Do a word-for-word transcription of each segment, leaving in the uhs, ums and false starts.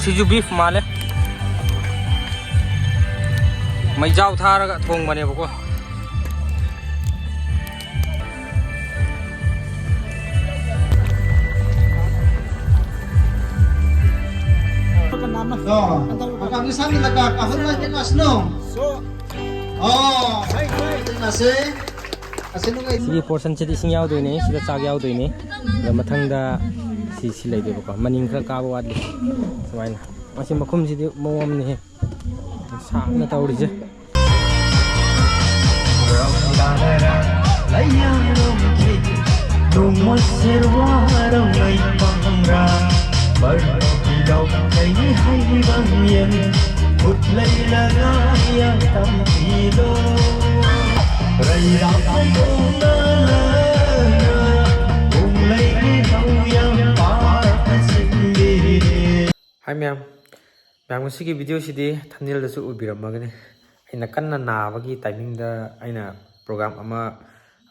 ꯁꯤꯁꯨ ꯕꯤꯐ ꯃꯥꯜꯂꯦ꯫ ꯃꯩꯖꯥꯎ ꯊꯥꯔꯒ ꯊꯣꯡꯕꯅꯦꯕꯀꯣ꯫ Oh, ang isang nagkakahon na din asno. Oh, ito na si, asino nga ito? ꯁꯤꯒꯤ ꯄꯣꯔꯁꯟꯁꯤꯗꯤ ꯏꯁꯤꯡ ꯌꯥꯎꯗꯣꯏꯅꯤ, ꯁꯤꯗ ꯆꯥꯛ ꯌꯥꯎꯗꯣꯏꯅꯤ꯫ ꯑꯗ ꯃꯊꯪꯗ ꯁꯤ, ꯁꯤ ꯂꯩꯗꯣꯏꯕꯀꯣ, ꯃꯅꯤꯡ ꯈꯔ ꯀꯥꯕ ꯋꯥꯠꯂꯤ꯫ ꯁꯨꯃꯥꯏꯅ ꯃꯁꯤ ꯃꯈꯨꯝꯁꯤꯗꯤ ꯃꯑꯣꯡ ꯑꯃꯅꯤꯍꯦ, ꯁꯥꯡꯅ ꯇꯧꯔꯤꯁꯦ꯫ Hi ꯃꯌꯥꯝ, ꯃꯌꯥꯝ, ꯉꯁꯤꯒꯤ ꯚꯤꯗꯤꯑꯣꯁꯤꯗꯤ ꯊꯝꯅꯦꯜꯗꯁꯨ ꯎꯕꯤꯔꯝꯃꯒꯅꯤ꯫ ꯑꯩꯅ ꯀꯟꯅ ꯅꯥꯕꯒꯤ ꯇꯥꯏꯃꯤꯡꯗ ꯑꯩꯅ ꯄ꯭ꯔꯣꯒ꯭ꯔꯥꯝ ꯑꯃ,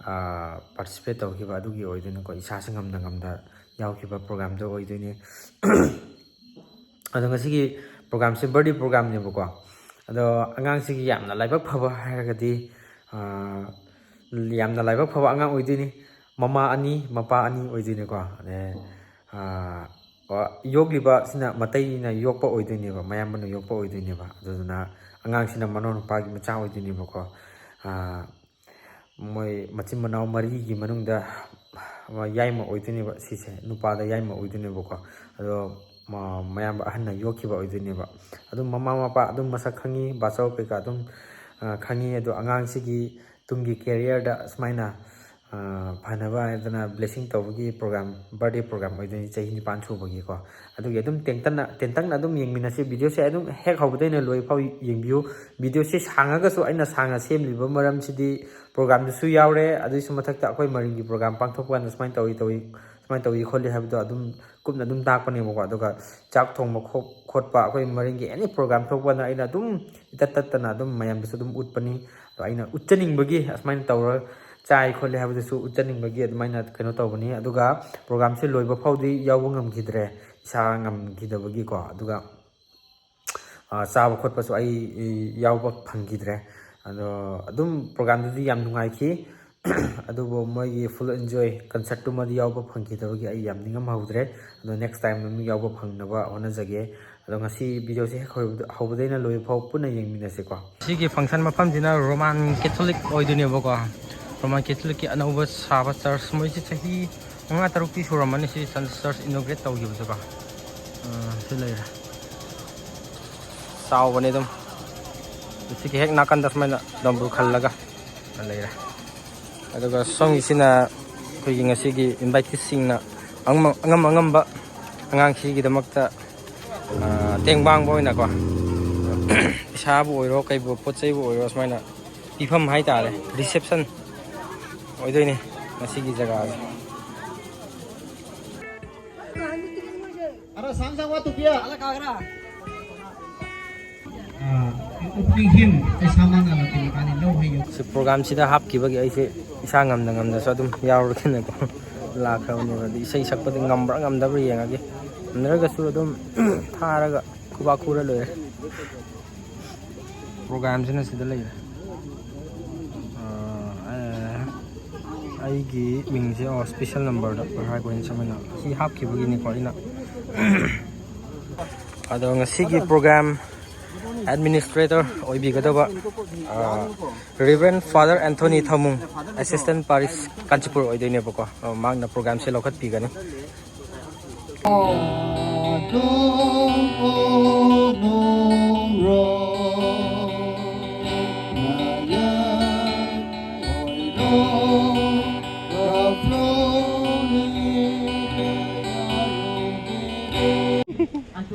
ꯑꯥ, ꯄꯥꯔꯇꯤꯁꯤꯄꯦꯠ ꯇꯧꯈꯤꯕ ꯑꯗꯨꯒꯤ ꯑꯣꯏꯗꯣꯏꯅꯤꯀꯣ, ꯏꯁꯥꯁꯦ ꯉꯝꯗ ꯉꯝꯗ ꯌꯥꯎꯈꯤꯕ ꯄ꯭ꯔꯣꯒ꯭ꯔꯥꯝꯗꯣ ꯑꯣꯏꯗꯣꯏꯅꯤ꯫ ꯑꯗꯣ ꯉꯁꯤꯒꯤ ꯄ꯭ꯔꯣꯒ꯭ꯔꯥꯝꯁꯦ ꯕꯥꯔꯗꯦ ꯄ꯭ꯔꯣꯒ꯭ꯔꯥꯝꯅꯦꯕꯀꯣ꯫ ꯑꯗꯣ ꯑꯉꯥꯡꯁꯤꯒꯤ ꯌꯥꯝꯅ ꯂꯥꯏꯕꯛ ꯐꯕ ꯍꯥꯏꯔꯒꯗꯤ, ꯑꯥ, ꯌꯥꯝꯅ ꯂꯥꯏꯕꯛ ꯐꯕ ꯑꯉꯥꯡ ꯑꯣꯏꯗꯣꯏꯅꯤ꯫ ꯃꯃꯥ ꯑꯅꯤ, ꯃꯄꯥ ꯑꯅꯤ ꯑꯣꯏꯗꯣꯏꯅꯤꯀꯣ꯫ ꯑꯗꯩ, ꯑꯥ, ꯌꯣꯛꯂꯤꯕꯁꯤꯅ ꯃꯇꯩꯅ ꯌꯣꯛꯄ ꯑꯣꯏꯗꯣꯏꯅꯦꯕ, ꯃꯌꯥꯝꯕꯅ ꯌꯣꯛꯄ ꯑꯣꯏꯗꯣꯏꯅꯦꯕ꯫ ꯑꯗꯨꯗꯨꯅ ꯑꯉꯥꯡꯁꯤꯅ ꯃꯅꯥꯎ ꯅꯨꯄꯥꯒꯤ ꯃꯆꯥ ꯑꯣꯏꯗꯣꯏꯅꯦꯕꯀꯣ꯫ ꯑꯥ, ꯃꯣꯏ ꯃꯆꯤꯟ ꯃꯅꯥꯎ ꯃꯔꯤꯒꯤ ꯃꯅꯨꯡꯗ ꯌꯥꯏꯃ ꯑꯣꯏꯗꯣꯏꯅꯦꯕ ꯁꯤꯁꯦ, ꯅꯨꯄꯥꯗ ꯌꯥꯏꯃ ꯑꯣꯏꯗꯣꯏꯅꯦꯕꯀꯣ꯫ ꯑꯗꯣ ꯃ-, ꯃꯌꯥꯝꯕ ꯑꯍꯟꯅ ꯌꯣꯛꯈꯤꯕ ꯑꯣꯏꯗꯣꯏꯅꯦꯕ꯫ ꯑꯗꯨꯝ ꯃꯃꯥ ꯃꯄꯥ ꯑꯗꯨꯝ ꯃꯁꯛ ꯈꯪꯉꯤ, ꯕꯥꯆꯧ ꯀꯩꯀꯥ ꯑꯗꯨꯝ, ꯑ, ꯈꯪꯉꯤ꯫ ꯑꯗꯣ ꯑꯉꯥꯡꯁꯤꯒꯤ ꯇꯨꯡꯒꯤ ꯀꯦꯔꯤꯌꯔꯗ ꯁꯨꯃꯥꯏꯅ, ꯑ, ꯐꯅꯕ ꯍꯥꯏꯗꯅ ꯕ꯭ꯂꯦꯁꯤꯡ ꯇꯧꯕꯒꯤ ꯄ꯭ꯔꯣꯒ꯭ꯔꯥꯝ, ꯕꯥꯔꯗꯦ ꯄ꯭ꯔꯣꯒ꯭ꯔꯥꯝ ꯑꯣꯏꯗꯣꯏꯅꯤ, ꯆꯍꯤ ꯅꯤꯄꯥꯟ ꯁꯨꯕꯒꯤꯀꯣ꯫ ꯑꯗꯨꯒꯤ ꯑꯗꯨꯝ ꯇꯦꯟꯇꯛꯅ, ꯇꯦꯟꯇꯛꯅ ꯑꯗꯨꯝ ꯌꯦꯡꯃꯤꯟꯅꯁꯤ꯫ ꯚꯤꯗꯤꯑꯣꯁꯦ ꯑꯗꯨꯝ ꯍꯦꯛ ꯍꯧꯕꯗꯩꯅ ꯂꯣꯏꯐꯥꯎ ꯌꯦꯡꯕꯤꯌꯨ꯫ ꯚꯤꯗꯤꯑꯣꯁꯦ ꯁꯥꯡꯉꯒꯁꯨ ꯑꯩꯅ ꯁꯥꯡꯅ ꯁꯦꯝꯂꯤꯕ ꯃꯔꯝꯁꯤꯗꯤ ꯄ꯭ꯔꯣꯒ꯭ꯔꯥꯝꯗꯨꯁꯨ ꯌꯥꯎꯔꯦ, ꯑꯗꯨꯒꯤꯁꯨ ꯃꯊꯛꯇ ꯑꯩꯈꯣꯏ ꯃꯔꯤꯡꯒꯤ ꯄ꯭ꯔꯣꯒ꯭ꯔꯥꯝ ꯄꯥꯡꯊꯣꯛꯄ ꯀꯥꯟꯗ ꯁꯨꯃꯥꯏꯅ ꯇꯧꯏ, ꯇꯧꯏ, ꯁꯨꯃꯥꯏꯅ ꯇꯧꯏ ꯈꯣꯠꯂꯤ ꯍꯥꯏꯕꯗꯣ ꯑꯗꯨꯝ ꯀꯨꯞꯅ ꯑꯗꯨꯝ ꯇꯥꯛꯄꯅꯦꯕꯀꯣ꯫ ꯑꯗꯨꯒ ꯆꯥꯛ ꯊꯣꯡꯕ ꯈꯣ-, ꯈꯣꯠꯄ, ꯑꯩꯈꯣꯏ ꯃꯔꯤꯡꯒꯤ ꯑꯦꯅꯤ ꯄ꯭ꯔꯣꯒ꯭ꯔꯥꯝ ꯊꯣꯛꯄ ꯀꯥꯟꯗ ꯑꯩꯅ ꯑꯗꯨꯝ ꯏꯇꯠ ꯇꯠꯇꯅ ꯑꯗꯨꯝ ꯃꯌꯥꯝꯗꯁꯨ ꯑꯗꯨꯝ ꯎꯠꯄꯅꯤ꯫ ꯑꯗꯣ ꯑꯩꯅ ꯎꯠꯆꯅꯤꯡꯕꯒꯤ ꯑꯁꯨꯃꯥꯏꯅ ꯇꯧꯔ ꯆꯥꯏ ꯈꯣꯠꯂꯤ ꯍꯥꯏꯕꯗꯨꯁꯨ ꯎꯠꯆꯅꯤꯡꯕꯒꯤ ꯑꯗꯨꯃꯥꯏꯅ ꯀꯩꯅꯣ ꯇꯧꯕꯅꯤ꯫ ꯑꯗꯨꯒ ꯄ꯭ꯔꯣꯒ꯭ꯔꯥꯝꯁꯦ ꯂꯣꯏꯕ ꯐꯥꯎꯗꯤ ꯌꯥꯎꯕ ꯉꯝꯈꯤꯗ꯭ꯔꯦ꯫ ꯏꯁꯥ ꯉꯝꯈꯤꯗꯕꯒꯤꯀꯣ꯫ ꯑꯗꯨꯒ ꯆꯥꯕ ꯈꯣꯠꯄꯁꯨ ꯑꯩ ꯌꯥꯎꯕ ꯐꯪꯈꯤꯗ꯭ꯔꯦ꯫ ꯑꯗꯣ ꯑꯗꯨꯝ ꯄ꯭ꯔꯣꯒꯥꯝꯗꯨꯗꯤ ꯌꯥꯝ ꯅꯨꯡꯉꯥꯏꯈꯤ꯫ ꯑꯗꯨꯕꯨ ꯃꯣꯏꯒꯤ ꯐꯨꯜ ꯑꯦꯟꯖꯣꯏ ꯀꯟꯁꯔꯠꯇꯨꯃꯗꯤ ꯌꯥꯎꯕ ꯐꯪꯈꯤꯗꯕꯒꯤ ꯑꯩ ꯌꯥꯝ ꯅꯤꯡꯉꯝꯍꯧꯗ꯭ꯔꯦ꯫ ꯑꯗꯣ ꯅꯦꯛꯁ ꯇꯥꯏꯝ ꯑꯗꯨꯝ ꯌꯥꯎꯕ ꯐꯪꯅꯕ ꯍꯣꯠꯅꯖꯒꯦ꯫ ꯑꯗꯣ ꯉꯁꯤ ꯚꯤꯗꯤꯑꯣꯁꯦ ꯍꯦꯛ ꯍꯧꯕꯗ- ꯍꯧꯕꯗꯩꯅ ꯂꯣꯏꯕ ꯐꯥꯎ ꯄꯨꯟꯅ ꯌꯦꯡꯃꯤꯟꯅꯁꯦꯀꯣ꯫ ꯁꯤꯒꯤ ꯐꯪꯁꯟ ꯃꯐꯝꯁꯤꯅ ꯔꯣꯃꯥꯟ ꯀꯦꯊꯣꯂꯤꯛ ꯑꯣꯏꯗꯣꯏꯅꯦꯕꯀꯣ꯫ ꯔꯣꯃꯥꯟ ꯀꯦꯊꯣꯂꯤꯛꯀꯤ ꯑꯅꯧꯕ ꯁꯥꯕ ꯆꯔꯆ, ꯃꯣꯏꯁꯤ ꯆꯍꯤ ꯃꯉꯥ ꯇꯔꯨꯛꯇꯤ ꯁꯨꯔꯝꯃꯅꯤ ꯁꯤ ꯆꯔꯆ ꯏꯅꯣꯒ꯭ꯔꯦꯠ ꯇꯧꯈꯤꯕꯁꯦꯀꯣ꯫ ꯁꯤ ꯂꯩꯔꯦ꯫ ꯆꯥꯎꯕꯅꯤ ꯑꯗꯨꯝ꯫ ꯁꯤꯒꯤ ꯍꯦꯛ ꯅꯥꯀꯟꯗ ꯁꯨꯃꯥꯏꯅ ꯗꯝꯕꯨꯔ ꯈꯜꯂꯒ ꯂꯩꯔꯦ꯫ ꯑꯗꯨꯒ ꯁꯣꯝꯒꯤꯁꯤꯅ ꯑꯩꯈꯣꯏꯒꯤ ꯉꯁꯤꯒꯤ ꯏꯟꯚꯥꯏꯇꯤꯁꯁꯤꯡꯅ ꯑꯉꯝ ꯑꯉꯝ ꯑꯉꯝꯕ ꯑꯉꯥꯡꯁꯤꯒꯤꯗꯃꯛꯇ, ꯑ, ꯇꯦꯡ ꯄꯥꯡꯕ ꯑꯣꯏꯅꯀꯣ, ꯄꯩꯁꯥꯕꯨ ꯑꯣꯏꯔꯣ ꯀꯩꯕꯨ ꯄꯣꯠ ꯆꯩꯕꯨ ꯑꯣꯏꯔꯣ ꯁꯨꯃꯥꯏꯅ ꯄꯤꯐꯝ ꯍꯥꯏꯇꯥꯔꯦ, ꯔꯤꯁꯦꯞꯁꯟ ꯑꯣꯏꯗꯣꯏꯅꯦ ꯉꯁꯤꯒꯤ ꯖꯒꯥꯁꯦ꯫ ꯑꯔ ꯁꯥꯡ ꯁꯥꯡ ꯋꯥ ꯇꯨꯄꯤꯌꯥ꯫ ꯑ, opening hymn ꯑꯩ ꯁꯥꯃꯟ ꯑꯃ ꯇꯤꯡ ꯀꯥꯅꯤ ꯂꯧ ꯍꯩꯌꯨ꯫ ꯁꯤ ꯄ꯭ꯔꯣꯒꯥꯝꯁꯤꯗ ꯍꯥꯞꯈꯤꯕꯒꯤ ꯑꯩꯁꯦ ꯏꯁꯥ ꯉꯝꯅ ꯉꯝꯅꯁꯨ ꯑꯗꯨꯝ ꯌꯥꯎꯔꯒꯦꯅꯀꯣ ꯂꯥꯛꯈ꯭ꯔꯕꯅꯦꯕ꯫ ꯑꯗꯨ ꯏꯁꯩ ꯁꯛꯄꯗꯤ ꯉꯝꯕ꯭ꯔꯥ ꯉꯝꯗꯕ꯭ꯔꯥ ꯌꯦꯡꯉꯒꯦ꯫ ꯉꯝꯗ꯭ꯔꯒꯁꯨ ꯑꯗꯨꯝ ꯊꯥꯔꯒ ꯈꯨꯕꯥꯛ ꯈꯨꯔ ꯂꯣꯏꯔꯦ꯫ ꯄ꯭ꯔꯣꯒꯥꯝꯁꯤꯅ ꯁꯤꯗ ꯂꯩꯔꯦ꯫ ꯑ, ꯑ, ꯑꯩꯒꯤ ꯃꯤꯡꯁꯦ, ꯑꯣ, ꯁ꯭ꯄꯦꯁꯦꯜ ꯅꯝꯕꯔꯗ ꯄꯔꯍꯥꯏ ꯒꯣꯌꯟ ꯁꯃꯥꯏꯅ ꯁꯤ ꯍꯥꯞꯈꯤꯕꯒꯤꯅꯤꯀꯣ ꯑꯩꯅ꯫ ꯑꯗꯣ ꯉꯁꯤꯒꯤ ꯄ꯭ꯔꯣꯒꯥꯝ ꯑꯦꯗꯃꯤꯅꯤꯁꯇ꯭ꯔꯦꯇꯔ ꯑꯣꯏꯕꯤꯒꯗꯕ, ꯑ, ꯔꯤꯚꯔꯦꯟ ꯐꯥꯗꯔ ꯑꯦꯟꯊꯣꯅꯤ ꯊꯥꯃꯨꯡ, ꯑꯦꯁꯤꯁꯇꯦꯟ ꯄꯥꯔꯤꯁ ꯀꯥꯟꯆꯤꯄꯨꯔ ꯑꯣꯏꯗꯣꯏꯅꯦꯕꯀꯣ꯫ ꯑ, ꯃꯍꯥꯛꯅ ꯄ꯭ꯔꯣꯒꯥꯝꯁꯦ ꯂꯧꯈꯠꯄꯤꯒꯅꯤ꯫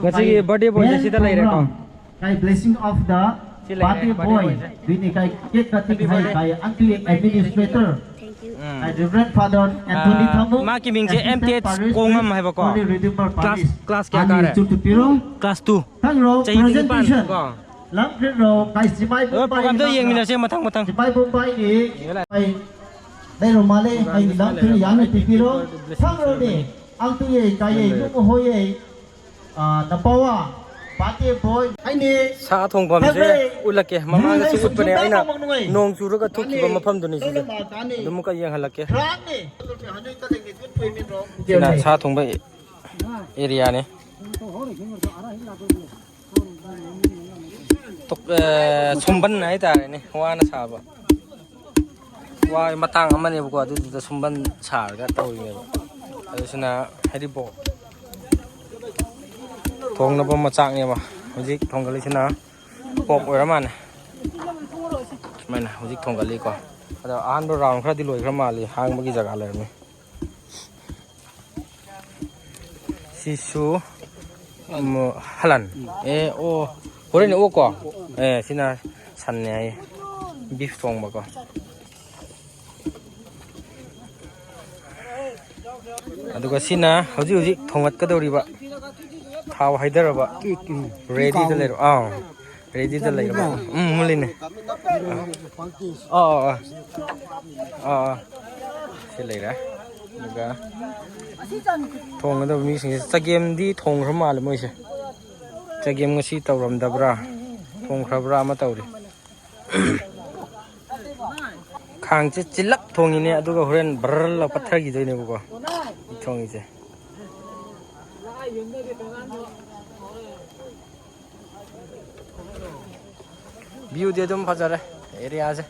ꯉꯁꯤꯒꯤ ꯕꯥꯔꯗꯦ ꯕꯣꯏꯁꯦ ꯁꯤꯗ ꯂꯩꯔꯦꯀꯣ꯫ Kay blessing of the ꯁꯤ ꯂꯩꯔꯦ, birthday birthday boy. Boy say. Duini kay cake cutting Happy hay birthday. Kay ang tuwi administrator. Thank you. Um. Kay Reverend Father Anthony ah, Thamu, ꯃꯍꯥꯛꯀꯤ ꯃꯤꯡꯁꯦ assistant M T H parish ꯀꯣꯡꯉꯝ priest, ꯍꯥꯏꯕꯀꯣ꯫ Holy Redeemer Class, Parish꯫ Class ꯀꯌꯥ ꯑꯅꯤ ꯀꯥꯔꯦ? ꯆꯨꯞ ꯇꯨꯞꯄꯤꯔꯣ꯫ Class two꯫ ꯊꯪꯔꯣ ꯆꯍꯤ ꯅꯤꯄꯥꯟ presentation꯫ ꯀꯣ꯫ ꯂꯝ ꯈ꯭ꯔꯤꯠꯔꯣ, ꯀꯥꯏ ꯁꯤꯃꯥꯏ ꯑꯗꯣ ꯕꯨꯝꯕꯥꯏ program ꯗꯣ ꯅꯤꯃꯛꯅ꯫ ꯌꯦꯡꯃꯤꯟꯅꯁꯦ ꯃꯊꯪ ꯃꯊꯪ꯫ ꯁꯤꯃꯥꯏ ꯕꯨꯝꯕꯥꯏꯅꯤ꯫ ꯌꯦꯡꯉꯦ ꯂꯥꯛꯑꯦ꯫ ꯑꯩ ꯂꯩꯔꯣ ꯃꯥꯂꯦ, ꯑꯩꯒꯤ ꯂꯝ ꯈ꯭ꯔꯤꯠ ꯌꯥꯝꯅ ꯄꯤꯕꯤꯔꯣ꯫ ꯊꯪꯔꯣꯅꯦ꯫ ꯑꯪ ꯇꯨꯌꯦ, ꯀꯥꯏꯌꯦ, ꯌꯨꯝ ꯍꯣꯌꯦ꯫ ꯑꯥ, ꯅꯄꯥꯋꯥ, ꯄꯥꯇꯦ ꯕꯣꯏ, ꯑꯩꯅꯦ꯫ ꯁꯥ ꯊꯣꯡꯐꯝꯁꯦ ꯐꯖꯩ꯫ ꯎꯠꯂꯛꯀꯦ꯫ ꯃꯃꯥꯡꯗꯁꯨ ꯅꯣꯏꯅ ꯎꯠꯄꯅꯦ ꯁꯨꯝ ꯑꯩꯅ꯫ ꯇꯥꯛꯄ ꯉꯝꯃꯛꯅꯨ꯫ ꯅꯣꯡ ꯆꯨꯔꯒ ꯊꯣꯛꯈꯤꯕ ꯇꯥꯅꯤ꯫ ꯃꯐꯝꯗꯨꯅꯤ ꯁꯤꯁꯦ꯫ ꯇꯥꯅꯤ꯫ ꯑꯗꯨꯝ ꯑꯃꯨꯛꯀ ꯌꯦꯡꯍꯜꯂꯛꯀꯦ꯫ ꯐ꯭ꯔꯥꯟꯅꯤ꯫ ꯁꯤꯅ ꯁꯥ ꯊꯣꯡꯕ ꯑꯦꯔꯤꯌꯥꯅꯤ꯫ ꯇꯣꯛ-, ꯑꯦ, ꯁꯨꯝꯕꯟ ꯍꯥꯏꯇꯥꯔꯦꯅꯦ, ꯋꯥꯅ ꯁꯥꯕ꯫ ꯋꯥꯒꯤ ꯃꯇꯥꯡ ꯑꯃꯅꯦꯕꯀꯣ, ꯑꯗꯨꯗꯨꯗ ꯁꯨꯝꯕꯟ ꯁꯥꯔꯒ ꯇꯧꯔꯤꯅꯦꯕ꯫ ꯑꯗꯨꯁꯤꯅ ꯍꯩꯔꯤꯕꯣꯛ ꯊꯣꯡꯅꯕ ꯃꯆꯥꯛꯅꯦꯕ꯫ ꯍꯧꯖꯤꯛ ꯊꯣꯡꯒꯠꯂꯤꯁꯤꯅ ꯄꯣꯛ ꯑꯣꯏꯔ ꯃꯥꯜꯂꯦ꯫ ꯁꯨꯃꯥꯏꯅ ꯍꯧꯖꯤꯛ ꯊꯣꯡꯒꯠꯂꯤꯀꯣ꯫ ꯑꯗꯣ ꯑꯍꯥꯟꯕ ꯔꯥꯎꯟ ꯈꯔꯗꯤ ꯂꯣꯏꯈ꯭ꯔ ꯃꯥꯜꯂꯤ, ꯍꯥꯡꯕꯒꯤ ꯖꯒꯥ ꯂꯩꯔꯝꯃꯤ꯫ ꯁꯤꯁꯨ, ꯎꯝ, ꯍꯂꯥꯟ꯫ ꯑꯦ, ꯑꯣ, ꯍꯣꯔꯦꯟ ꯑꯣꯛ ꯀꯣ? ꯑꯦ, ꯁꯤꯅ ꯁꯟꯅꯦ ꯍꯥꯏꯌꯦ꯫ ꯕꯤꯐ ꯊꯣꯡꯕꯀꯣ꯫ ꯑꯗꯨꯒ ꯁꯤꯅ ꯍꯧꯖꯤꯛ ꯍꯧꯖꯤꯛ ꯊꯣꯡꯒꯠꯀꯗꯧꯔꯤꯕ, ꯊꯥꯎ ꯍꯩꯗꯔꯕ, ꯎꯝ, ꯎꯝ꯫ ꯔꯦꯗꯤꯗ ꯂꯩꯔꯣ꯫ ꯑꯥ, ꯔꯦꯗꯤꯗ ꯂꯩꯔꯕ꯫ ꯎꯝ, ꯃꯨꯜꯂꯤꯅꯦ꯫ ꯑꯥ, ꯑꯥ, ꯑꯥ꯫ ꯑꯥ, ꯑꯥ꯫ ꯁꯤ ꯂꯩꯔꯦ꯫ ꯑꯗꯨꯒ ꯊꯣꯡꯒꯗꯕ ꯃꯤꯁꯤꯡꯁꯦ ꯆꯒꯦꯝꯗꯤ ꯊꯣꯡꯈ꯭ꯔ ꯃꯥꯜꯂꯦ ꯃꯣꯏꯁꯦ꯫ ꯆꯒꯦꯝ ꯉꯁꯤ ꯇꯧꯔꯝꯗꯕ꯭ꯔꯥ, ꯊꯣꯡꯈ꯭ꯔꯕ꯭ꯔꯥ ꯑꯃ ꯇꯧꯔꯤ꯫ ꯈꯥꯡꯁꯦ ꯆꯤꯜꯂꯞ ꯊꯣꯡꯉꯤꯅꯦ, ꯑꯗꯨꯒ ꯍꯣꯔꯦꯟ ꯕꯔꯔ ꯄꯠꯊꯈꯤꯗꯣꯏꯅꯦꯕꯀꯣ ꯊꯣꯡꯉꯤꯁꯦ꯫ ꯚ꯭ꯌꯨꯗꯤ ꯑꯗꯨꯝ ꯐꯖꯔꯦ ꯑꯦꯔꯤꯌꯥꯁꯦ꯫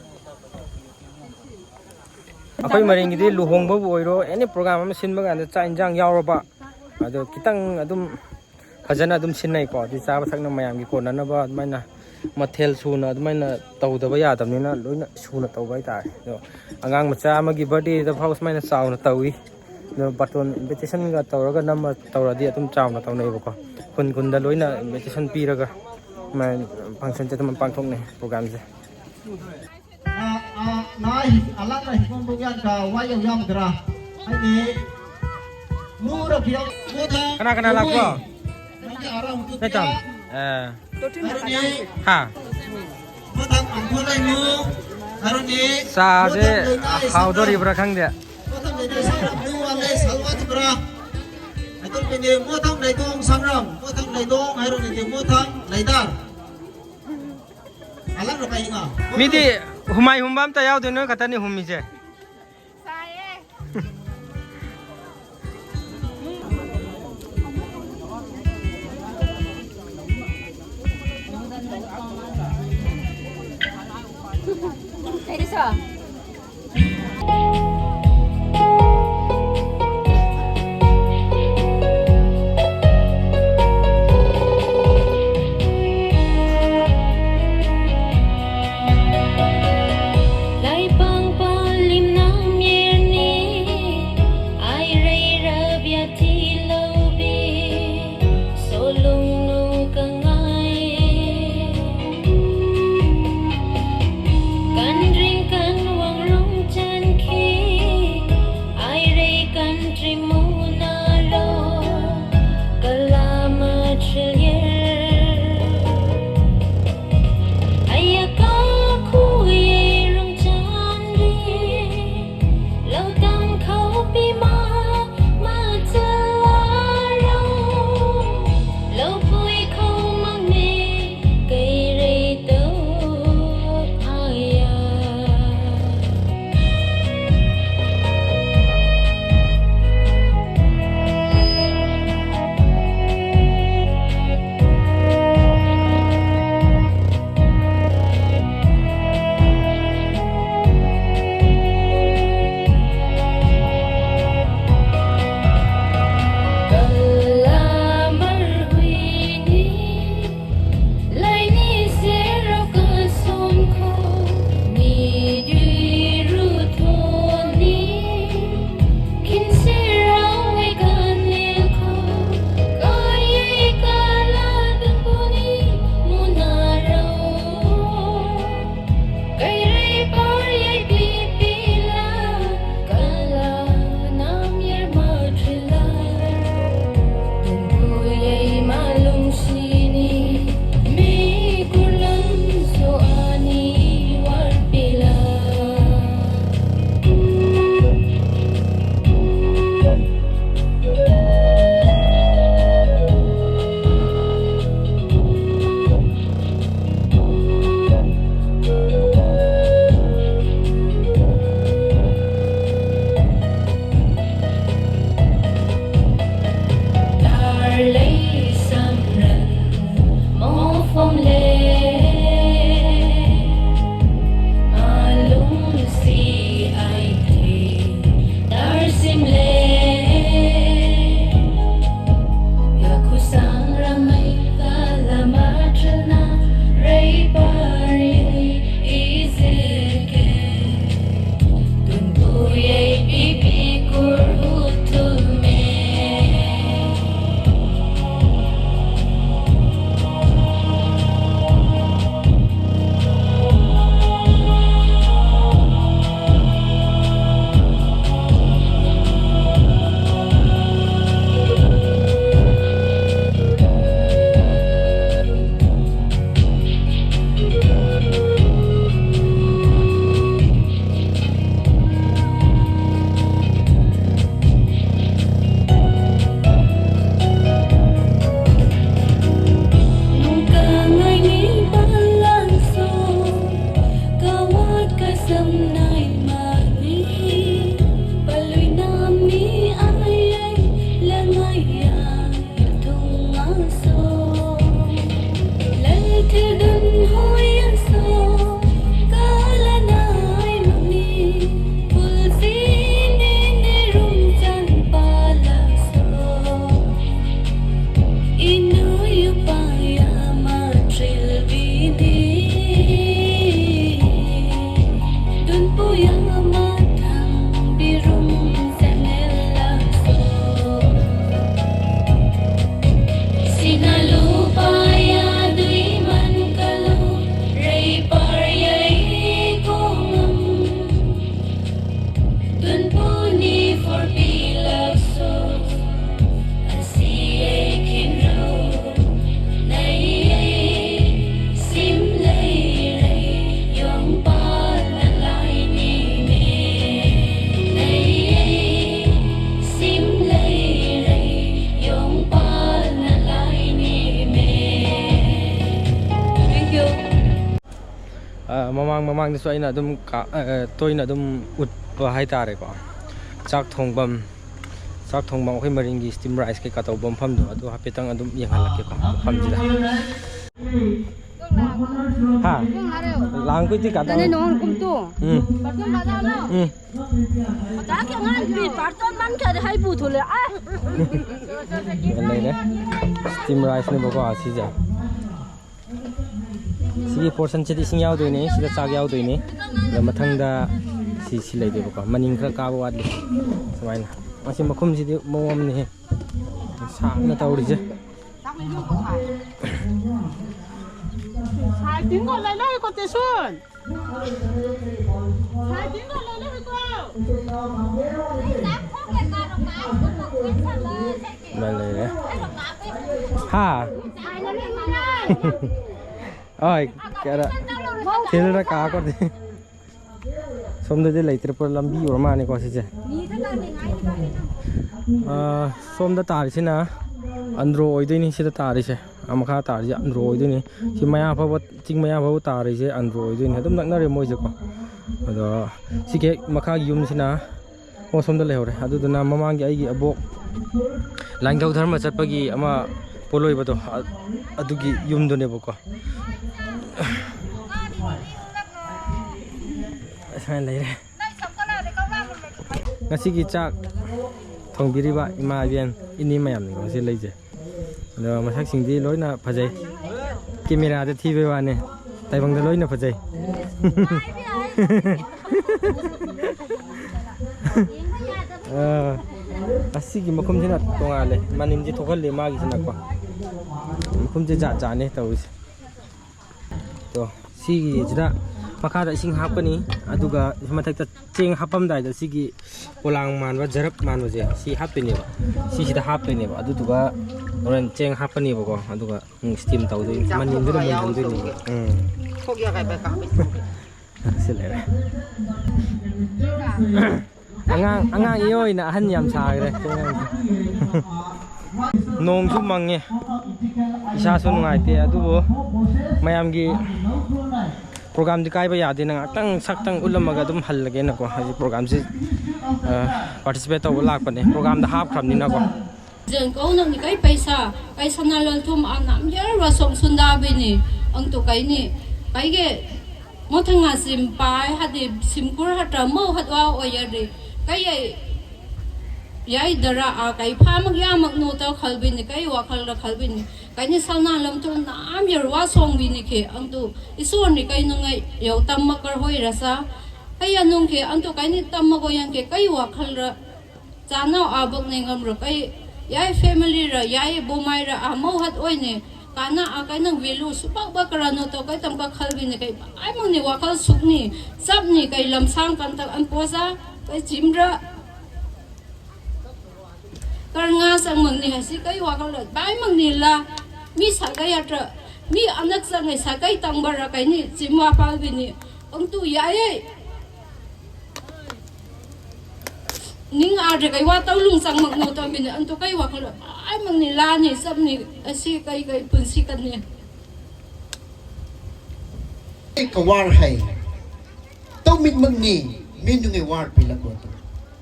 ꯑꯩꯈꯣꯏ ꯃꯔꯤꯡꯒꯤꯗꯤ ꯂꯨꯍꯣꯡꯕꯕꯨ ꯑꯣꯏꯔꯣ, ꯑꯦꯅꯤ ꯄ꯭ꯔꯣꯒ꯭ꯔꯥꯝ ꯑꯃ ꯁꯤꯟꯕ ꯀꯥꯟꯗ ꯆꯥꯛ ꯏꯟꯁꯥꯡ ꯌꯥꯎꯔꯕ, ꯑꯗꯣ ꯈꯤꯇꯪ ꯑꯗꯨꯝ ꯐꯖꯅ ꯑꯗꯨꯝ ꯁꯤꯟꯅꯩꯀꯣ꯫ ꯑꯗꯨ ꯆꯥꯕ ꯊꯛꯅ ꯃꯌꯥꯝꯒꯤ ꯀꯣꯟꯅꯅꯕ ꯑꯗꯨꯃꯥꯏꯅ ꯃꯊꯦꯜ ꯁꯨꯅ ꯑꯗꯨꯃꯥꯏꯅ ꯇꯧꯗꯕ ꯌꯥꯗꯕꯅꯤꯅ ꯂꯣꯏꯅ ꯁꯨꯅ ꯇꯧꯕ ꯍꯥꯏꯇꯥꯔꯦ꯫ ꯑꯗꯣ ꯑꯉꯥꯡ ꯃꯆꯥ ꯑꯃꯒꯤ ꯕꯥꯔꯗꯦꯗ ꯐꯥꯎ ꯁꯨꯃꯥꯏꯅ ꯆꯥꯎꯅ ꯇꯧꯏ꯫ ꯑꯗꯣ ꯕꯥꯔꯇꯣꯟ ꯏꯟꯚꯤꯇꯦꯁꯟꯒ ꯇꯧꯔꯒ ꯅꯝꯃ ꯇꯧꯔꯗꯤ ꯑꯗꯨꯝ ꯆꯥꯎꯅ ꯇꯧꯅꯩꯌꯦꯕꯀꯣ꯫ ꯈꯨꯟ ꯈꯨꯟꯗ ꯂꯣꯏꯅ ꯏꯟꯚꯤꯇꯦꯁꯟ ꯄꯤꯔꯒ ꯁꯨꯃꯥꯏꯅ ꯐꯪꯁꯟꯁꯦ ꯑꯗꯨꯝ ꯄꯥꯡꯊꯣꯛꯅꯩ ꯄ꯭ꯔꯣꯒ꯭ꯔꯥꯝꯁꯦ꯫ ꯑ, ꯑ, ꯅꯥꯏ, ꯑꯂꯥꯛꯅ ꯍꯤꯒꯣꯡ ꯕꯨꯛ ꯌꯥꯟ ꯀ ꯋꯥ ꯌꯧ ꯌꯥꯝꯗ꯭ꯔꯥ? ꯍꯥꯏꯗꯤ, ꯃꯨꯔ ꯐꯤꯌꯧ, ꯃꯨꯗ, ꯀꯅꯥ ꯀꯅꯥ ꯂꯥꯛꯄ꯭ꯔꯣ? ꯅꯪꯒꯤ ꯑꯔꯥꯎ ꯅꯣꯏ ꯇꯥꯃꯣ? ꯑ꯫ ꯍꯥ? ꯃꯊꯪ ꯑꯃꯨꯛ ꯂꯩꯅꯨ꯫ ꯑꯗꯨꯅꯤ, ꯆꯥꯁꯦ ꯃꯊꯪ ꯂꯩꯀꯥꯏ ꯍꯥꯎꯗꯣꯔꯤꯕ꯭ꯔꯥ ꯈꯪꯗꯦ꯫ ꯃꯊꯪ ꯂꯩꯀꯥꯏ ꯁꯪꯅ ꯕ꯭ꯂꯨ ꯋꯥꯜꯂꯦ, ꯁꯜꯋꯥ ꯇꯤꯕ꯭ꯔꯥ? ꯑꯗꯨ ꯅꯦ ꯃꯣꯊꯪ ꯂꯩꯗꯣꯡ ꯁꯪꯒ꯭ꯔꯥꯝ, ꯃꯣꯊꯪ ꯂꯩꯗꯣꯡ ꯍꯥꯏꯔꯣꯅꯦ, ꯃꯣꯊꯪ ꯂꯩꯗꯥꯔ꯫ ꯑꯂꯛ ꯔꯕꯥꯏꯅ꯫ ꯃꯤꯗꯤ ꯍꯨꯃꯥꯏ ꯍꯨꯝꯕ ꯑꯝꯇ ꯌꯥꯎꯗꯦ, ꯅꯣꯏ ꯈꯛꯇꯅꯤ ꯍꯨꯝꯃꯤꯁꯦ꯫ ꯆꯥꯏꯌꯦ꯫ ꯀꯩꯗꯧꯁꯣ? ꯂꯩꯄꯥꯛ ꯄꯥꯜꯂꯤ꯫ ꯑ, ꯃꯃꯥꯡ ꯃꯃꯥꯡꯗꯁꯨ ꯑꯩꯅ ꯑꯗꯨꯝ ꯀꯥ-, ꯑ, ꯇꯣꯏꯅ ꯑꯗꯨꯝ ꯎꯠꯄ ꯍꯥꯏꯇꯥꯔꯦꯀꯣ꯫ ꯆꯥꯛ ꯊꯣꯡꯐꯝ, ꯆꯥꯛ ꯊꯣꯡꯐꯝ, ꯑꯩꯈꯣꯏ ꯃꯔꯤꯡꯒꯤ steam rice ꯀꯩꯀꯥ ꯇꯧꯕ ꯃꯐꯝꯗꯣ, ꯑꯗꯨ ꯍꯥꯏꯐꯦꯠꯇꯪ ꯑꯗꯨꯝ ꯌꯦꯡꯍꯜꯂꯛꯀꯦꯀꯣ, ꯃꯐꯝꯁꯤꯗ꯫ ꯍꯥ? ꯂꯥꯡ ꯀꯨꯏꯗꯤ ꯀꯥꯗ꯫ ꯅꯪ ꯅꯣꯡ ꯀꯨꯝꯇꯨ꯫ ꯎꯝ꯫ ꯕꯥꯔꯇꯣꯟ ꯕꯥꯖꯥꯔ ꯂꯣ? ꯎꯝ꯫ ꯑꯣꯖꯥꯒꯤ ꯑꯉꯥꯡꯗꯤ ꯕꯥꯔꯇꯣꯟ ꯃꯟ ꯀꯌꯥꯗꯤ ꯍꯩꯕꯨ ꯊꯨꯂꯦ꯫ ꯑꯥ꯫ ꯂꯩꯔꯦ꯫ Steam rice ꯅꯦꯕꯀꯣ ꯁꯤꯁꯦ꯫ ꯁꯤꯒꯤ portion ꯁꯤꯗꯤ ꯏꯁꯤꯡ ꯌꯥꯎꯗꯣꯏꯅꯤ, ꯁꯤꯗ ꯆꯥꯛ ꯌꯥꯎꯗꯣꯏꯅꯤ꯫ ꯑꯗ ꯃꯊꯪꯗ ꯁꯤ, ꯁꯤ ꯂꯩꯗꯣꯏꯕꯀꯣ꯫ ꯃꯅꯤꯡ ꯈꯔ ꯀꯥꯕ ꯋꯥꯠꯂꯤ꯫ ꯁꯨꯃꯥꯏꯅ꯫ ꯑꯁꯤ ꯃꯈꯨꯝꯁꯤꯗꯤ ꯃꯑꯣꯡ ꯑꯃꯅꯤꯍꯦ꯫ ꯁꯥꯡꯅ ꯇꯧꯔꯤꯁꯦ꯫ ꯁꯥꯏ ꯇꯤꯡꯒꯣ ꯂꯩ ꯂꯩ ꯀꯣ ꯇꯦꯁꯨꯟ꯫ ꯁꯥꯏ ꯇꯤꯡꯒꯣ ꯂꯩ ꯂꯩ ꯀꯣ꯫ ꯂꯩ ꯂꯩꯔꯦ꯫ ꯍꯥ? ꯑꯣꯏ, ꯀꯌꯥꯔ? ꯊꯤꯜꯂ ꯀꯥ ꯀꯣꯗꯤ꯫ ꯁꯣꯝꯗꯗꯤ ꯂꯩꯇ꯭ꯔꯦ, ꯄꯨꯔꯥ ꯂꯝꯕꯤ ꯑꯣꯏꯔ ꯃꯥꯜꯂꯦꯀꯣ ꯁꯤꯁꯦ꯫ ꯑꯥ, ꯁꯣꯝꯗ ꯇꯥꯔꯤꯁꯤꯅ ꯑꯟꯗ꯭ꯔꯣ ꯑꯣꯏꯗꯣꯏꯅꯤ, ꯁꯤꯗ ꯇꯥꯔꯤꯁꯦ꯫ ꯑꯥ, ꯃꯈꯥ ꯇꯥꯔꯤꯁꯦ ꯑꯟꯗ꯭ꯔꯣ ꯑꯣꯏꯗꯣꯏꯅꯤ꯫ ꯁꯤ ꯃꯌꯥ ꯐꯥꯎꯕ, ꯆꯤꯡ ꯃꯌꯥ ꯐꯥꯎꯕ ꯇꯥꯔꯤꯁꯦ ꯑꯟꯗ꯭ꯔꯣ ꯑꯣꯏꯗꯣꯏꯅꯤ꯫ ꯑꯗꯨꯝ ꯅꯛꯅꯔꯦ ꯃꯣꯏꯁꯦꯀꯣ꯫ ꯑꯗꯣ ꯁꯤꯒꯤ ꯍꯦꯛ ꯃꯈꯥꯒꯤ ꯌꯨꯝꯁꯤꯅ, ꯑꯣ, ꯁꯣꯝꯗ ꯂꯩꯍꯧꯔꯦ꯫ ꯑꯗꯨꯗꯨꯅ ꯃꯃꯥꯡꯒꯤ ꯑꯩꯒꯤ ꯑꯕꯣꯛ ꯂꯥꯏꯅꯤꯡꯊꯧ ꯙꯔꯃ ꯆꯠꯄꯒꯤ ꯑꯃ ꯄꯣꯠꯂꯣꯏꯕꯗꯣ, ꯑ-, ꯑꯗꯨꯒꯤ ꯌꯨꯝꯗꯨꯅꯦꯕꯀꯣ꯫ ꯑꯁꯨꯃꯥꯏꯅ ꯂꯩꯔꯦ꯫ ꯉꯁꯤꯒꯤ ꯆꯥꯛ ꯊꯣꯡꯕꯤꯔꯤꯕ ꯏꯃꯥ, ꯏꯕꯦꯟ, ꯏꯅꯦ ꯃꯌꯥꯝꯅꯤꯀꯣ ꯉꯁꯤ ꯂꯩꯁꯦ꯫ ꯑꯗꯣ ꯃꯁꯛꯁꯤꯡꯗꯤ ꯂꯣꯏꯅ ꯐꯖꯩ꯫ ꯀꯦꯃꯦꯔꯥꯗ ꯊꯤꯕꯩ ꯋꯥꯅꯤ, ꯇꯥꯏꯕꯪꯗ ꯂꯣꯏꯅ ꯐꯖꯩ꯫ ꯑ, ꯑꯁꯤꯒꯤ ꯃꯈꯨꯝꯁꯤꯅ ꯇꯣꯉꯥꯜꯂꯦ, ꯃꯅꯤꯟꯁꯦ ꯊꯣꯛꯍꯜꯂꯦ ꯃꯥꯒꯤꯁꯤꯅꯀꯣ꯫ ꯃꯈꯨꯝꯁꯦ ꯖꯥꯠ ꯖꯥꯠꯅꯦ ꯇꯧꯔꯤꯁꯦ꯫ ꯇꯣ, ꯁꯤꯒꯤꯁꯤꯗ ꯃꯈꯥꯗ ꯏꯁꯤꯡ ꯍꯥꯞꯀꯅꯤ, ꯑꯗꯨꯒ ꯃꯊꯛꯇ ꯆꯦꯡ ꯍꯥꯞꯄꯝꯗꯥꯏꯗ ꯁꯤꯒꯤ ꯄꯣꯂꯥꯡ ꯃꯥꯟꯕ, ꯖꯔꯞ ꯃꯥꯟꯕꯁꯦ ꯁꯤ ꯍꯥꯞꯇꯣꯏꯅꯦꯕ, ꯁꯤꯁꯤꯗ ꯍꯥꯞꯇꯣꯏꯅꯦꯕ꯫ ꯑꯗꯨꯗꯨꯒ ꯍꯣꯔꯦꯟ ꯆꯦꯡ ꯍꯥꯞꯀꯅꯦꯕꯀꯣ, ꯑꯗꯨꯒ ꯎꯝ, steam ꯇꯧꯗꯣꯏꯅꯤ, ꯃꯅꯤꯟꯗꯨꯅ ꯃꯨꯟꯍꯟꯗꯣꯏꯅꯤ꯫ ꯎꯝ꯫ ꯁꯤ ꯂꯩꯔꯦ꯫ ꯑꯉꯥꯡ, ꯑꯉꯥꯡ ꯏꯌꯣꯏꯅ ꯑꯍꯟ ꯌꯥꯝ ꯁꯥꯈ꯭ꯔꯦ꯫ ꯅꯣꯡꯁꯨ ꯃꯪꯉꯦ, ꯏꯁꯥꯁꯨ ꯅꯨꯡꯉꯥꯏꯇꯦ, ꯑꯗꯨꯕꯨ ꯃꯌꯥꯝꯒꯤ ꯄ꯭ꯔꯣꯒꯥꯝꯗꯤ ꯀꯥꯏꯕ ꯌꯥꯗꯦꯅ ꯉꯥꯛꯇꯪ ꯁꯛꯇꯪ ꯎꯠꯂꯝꯃꯒ ꯑꯗꯨꯝ ꯍꯜꯂꯒꯦꯅꯀꯣ꯫ ꯍꯥꯏꯗꯤ ꯄ꯭ꯔꯣꯒꯥꯝꯁꯤ ꯄꯥꯔꯇꯤꯁꯤꯄꯦꯠ ꯇꯧꯕ ꯂꯥꯛꯄꯅꯦ, ꯄ꯭ꯔꯣꯒꯥꯝꯗ ꯍꯥꯞꯈ꯭ꯔꯕꯅꯤꯅꯀꯣ꯫ Jeng kou nang ni kai paisa, kai sana lal thum a nam yer wa song sunda bini, ang tu kai ni, kai ge, mo thang a sim pai, hadi sim kur hatra mo hat wa o yari, kai ye, yai dara a, kai pha mak ya mak no ta khal bini, kai wa khal ra khal bini, kai ni sana lam thum nam yer wa song bini ke, ang tu, isu ni kai nung ai, yau tam mak kar hoi rasa, kai ya nung ke, ang tu kai ni tam mak o yang ke, kai wa khal ra, Chanau abak nei ngam rak ai, yai family ra, yai bomai ra, a mau hat oi ne, kana a kai nang velu, subak bak ra no to kai tam ka khal bi ne kai, ai mang ne wakal suk ni, sap ni kai lam sang kan tak an posa, kai chim ra. Kar nga sang mang ni hasi kai wakal ra, bai mang ni la, mi sa kai atra, mi anak sang ai sa kai tang bar ra kai ni, chim wa pal bi ni, ang tu yai ai. Ning a de kai wa tau lung sang mak no tam bin an to kai wa kala. Ai mang ni la ni sap ni asi kai kai pun si kan ni. Ka war hai. Tau mit mang ni min nung e war pi la ko to.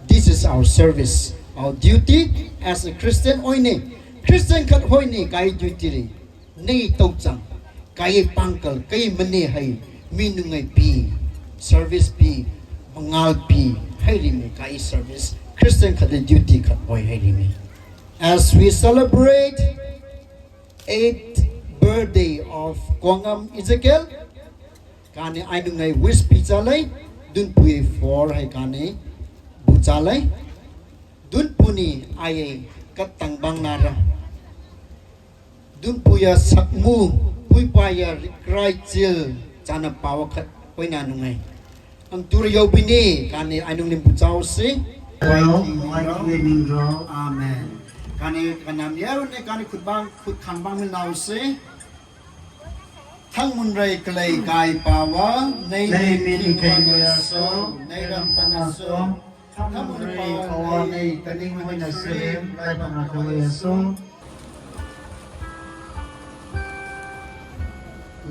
This is our service, our duty as a Christian oi ni. Christian khat hoi ni kai duty ri. Nei tau chang, kai pangkal, kai mane hai, mi nungai pi, service pi, mangal pi, hai ri mi kai service, Christian khat duty khat boy hai ri mi. As we celebrate eighth birthday of Kongam Ezekiel, kani ai nungai wish pi chalai, dun pui for hai kani bu chalai, dun puni ai kat tang bang nara. Dun puya sakmu, pui paya rikrai chil, chana pawa khat, koina nungai. Ang turi yau bini, kani anung lim puchau si. Amen. Kani kanam yau ne, kani khutbang, khut khambang min lau si. Thang mun rai kalai kai pawa, nei nei min kai mo ya so, nei ram pana so.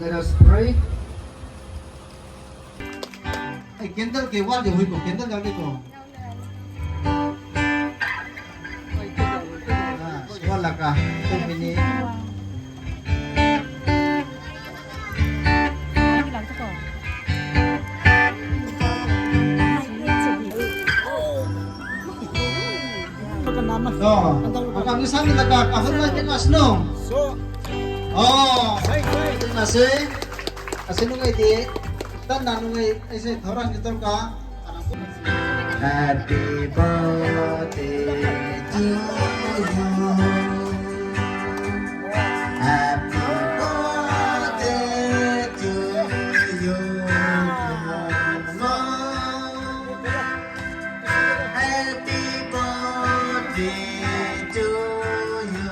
Let us pray. Candle ꯀꯩ ꯋꯥꯠꯂꯤ ꯍꯣꯏꯕꯣ? Candle ꯌꯥꯎꯗꯦꯀꯣ? ꯑꯥ, ꯁꯤ ꯋꯥꯠꯂꯒ ꯑꯩꯈꯣꯏꯒꯤꯅꯤ꯫ ꯑꯣ, ꯑꯀꯥꯡ ꯃꯤꯁꯥꯡꯒꯤ ꯂꯒꯥ ꯀꯥꯍꯨꯝ ꯂꯥꯏ ꯇꯤꯡ ꯑꯁꯅꯨ꯫ ꯑꯣ, ꯇꯤꯡ ꯑꯁꯤ, ꯑꯁꯤ ꯅꯨꯡꯉꯥꯏꯗꯤ, ꯇꯟꯅ ꯅꯨꯡꯉꯥꯏ, ꯑꯩꯁꯦ ꯊꯧꯔꯥꯡꯒꯤ ꯇꯧꯔꯒ, Happy birthday to you. Happy birthday to you. Happy birthday to you.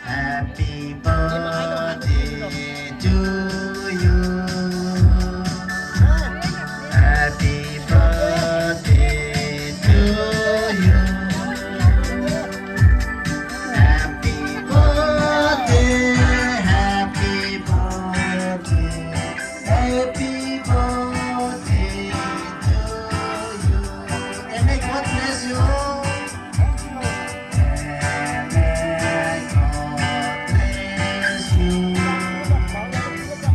Happy birthday to you. Happy birthday to you. Happy birthday, happy birthday, happy birthday to you. And may God bless you. And may God bless you.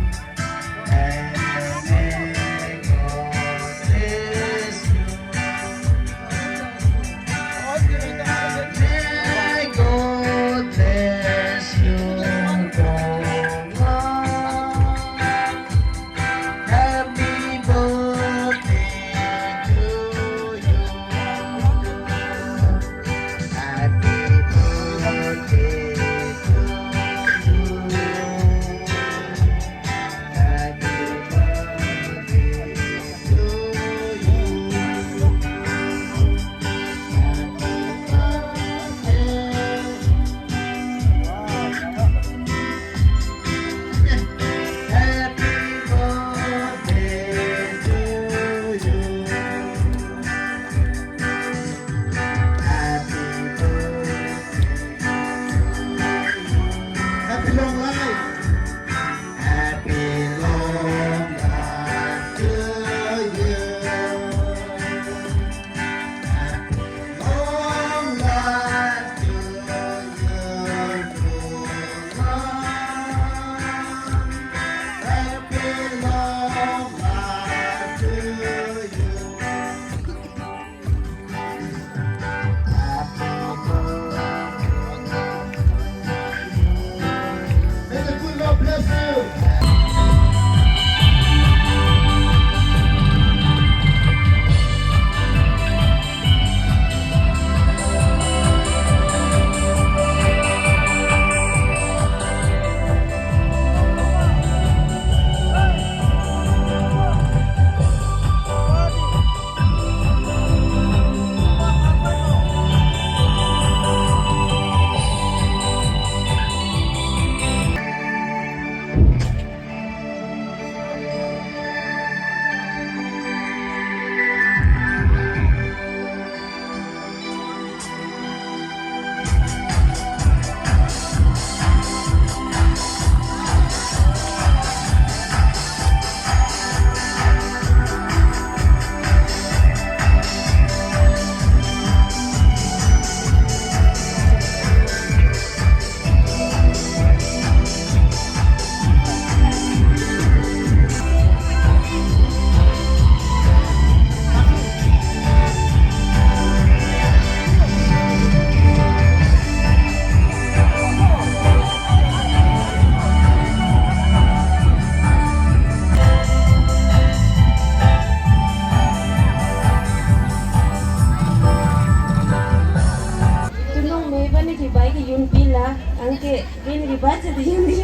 Oke, ini dibaca di ini.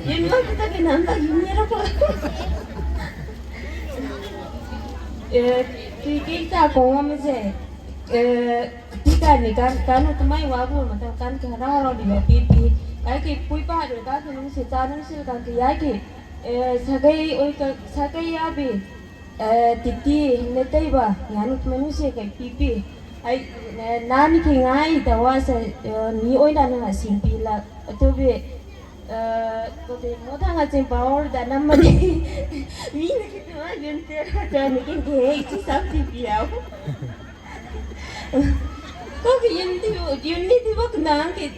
Ini mah kita kenapa gini ya, Pak? Eh, kita kongam se. Eh, kita ni kan, kan utamai wabu mata kan ke hara orang di pipi. Kai ke pui pa ada kan nung se tanung se kan ke ya ke. Eh, sagai oi ka, sagai ya bi. Eh, titi, ne tei ba, ya nu manu se kai pipi. Ai, eh, nani ki ngai da wa sa, eh, ni oi da na sin pi la. Atu bi, eh, ko te mo thang a chen power da na ma ni. Mi na ki tu a yun te ra da ni ki ke hei chi sam ti pi au. Ko ki yun ti, yun ni ti ba ku nang ki.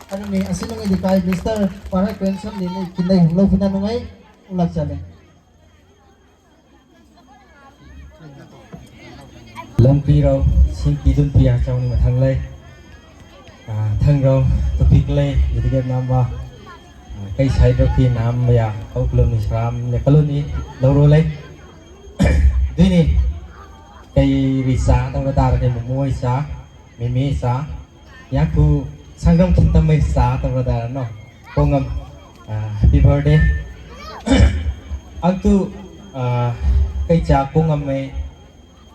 Ano ni, asin nung hindi kay Mister Parak Benson ni ni kinay lo pina nung ay ulak siya ni. Lampi rau, sing pidun pia chau ni mathang lai. Ah, thang rau, topik lai, jadi kan namba. Ah, kai sai rau ki nam ya, kau belum ni seram, ya kalau ni, lau rau lai. Dui ni, kai risa, tau kata kai mumui sa, mimi sa, ya ku sanggam kinta mai sa, tau kata no. Kongam, ah, happy birthday. Ang tu, ah, kai cha kongam mai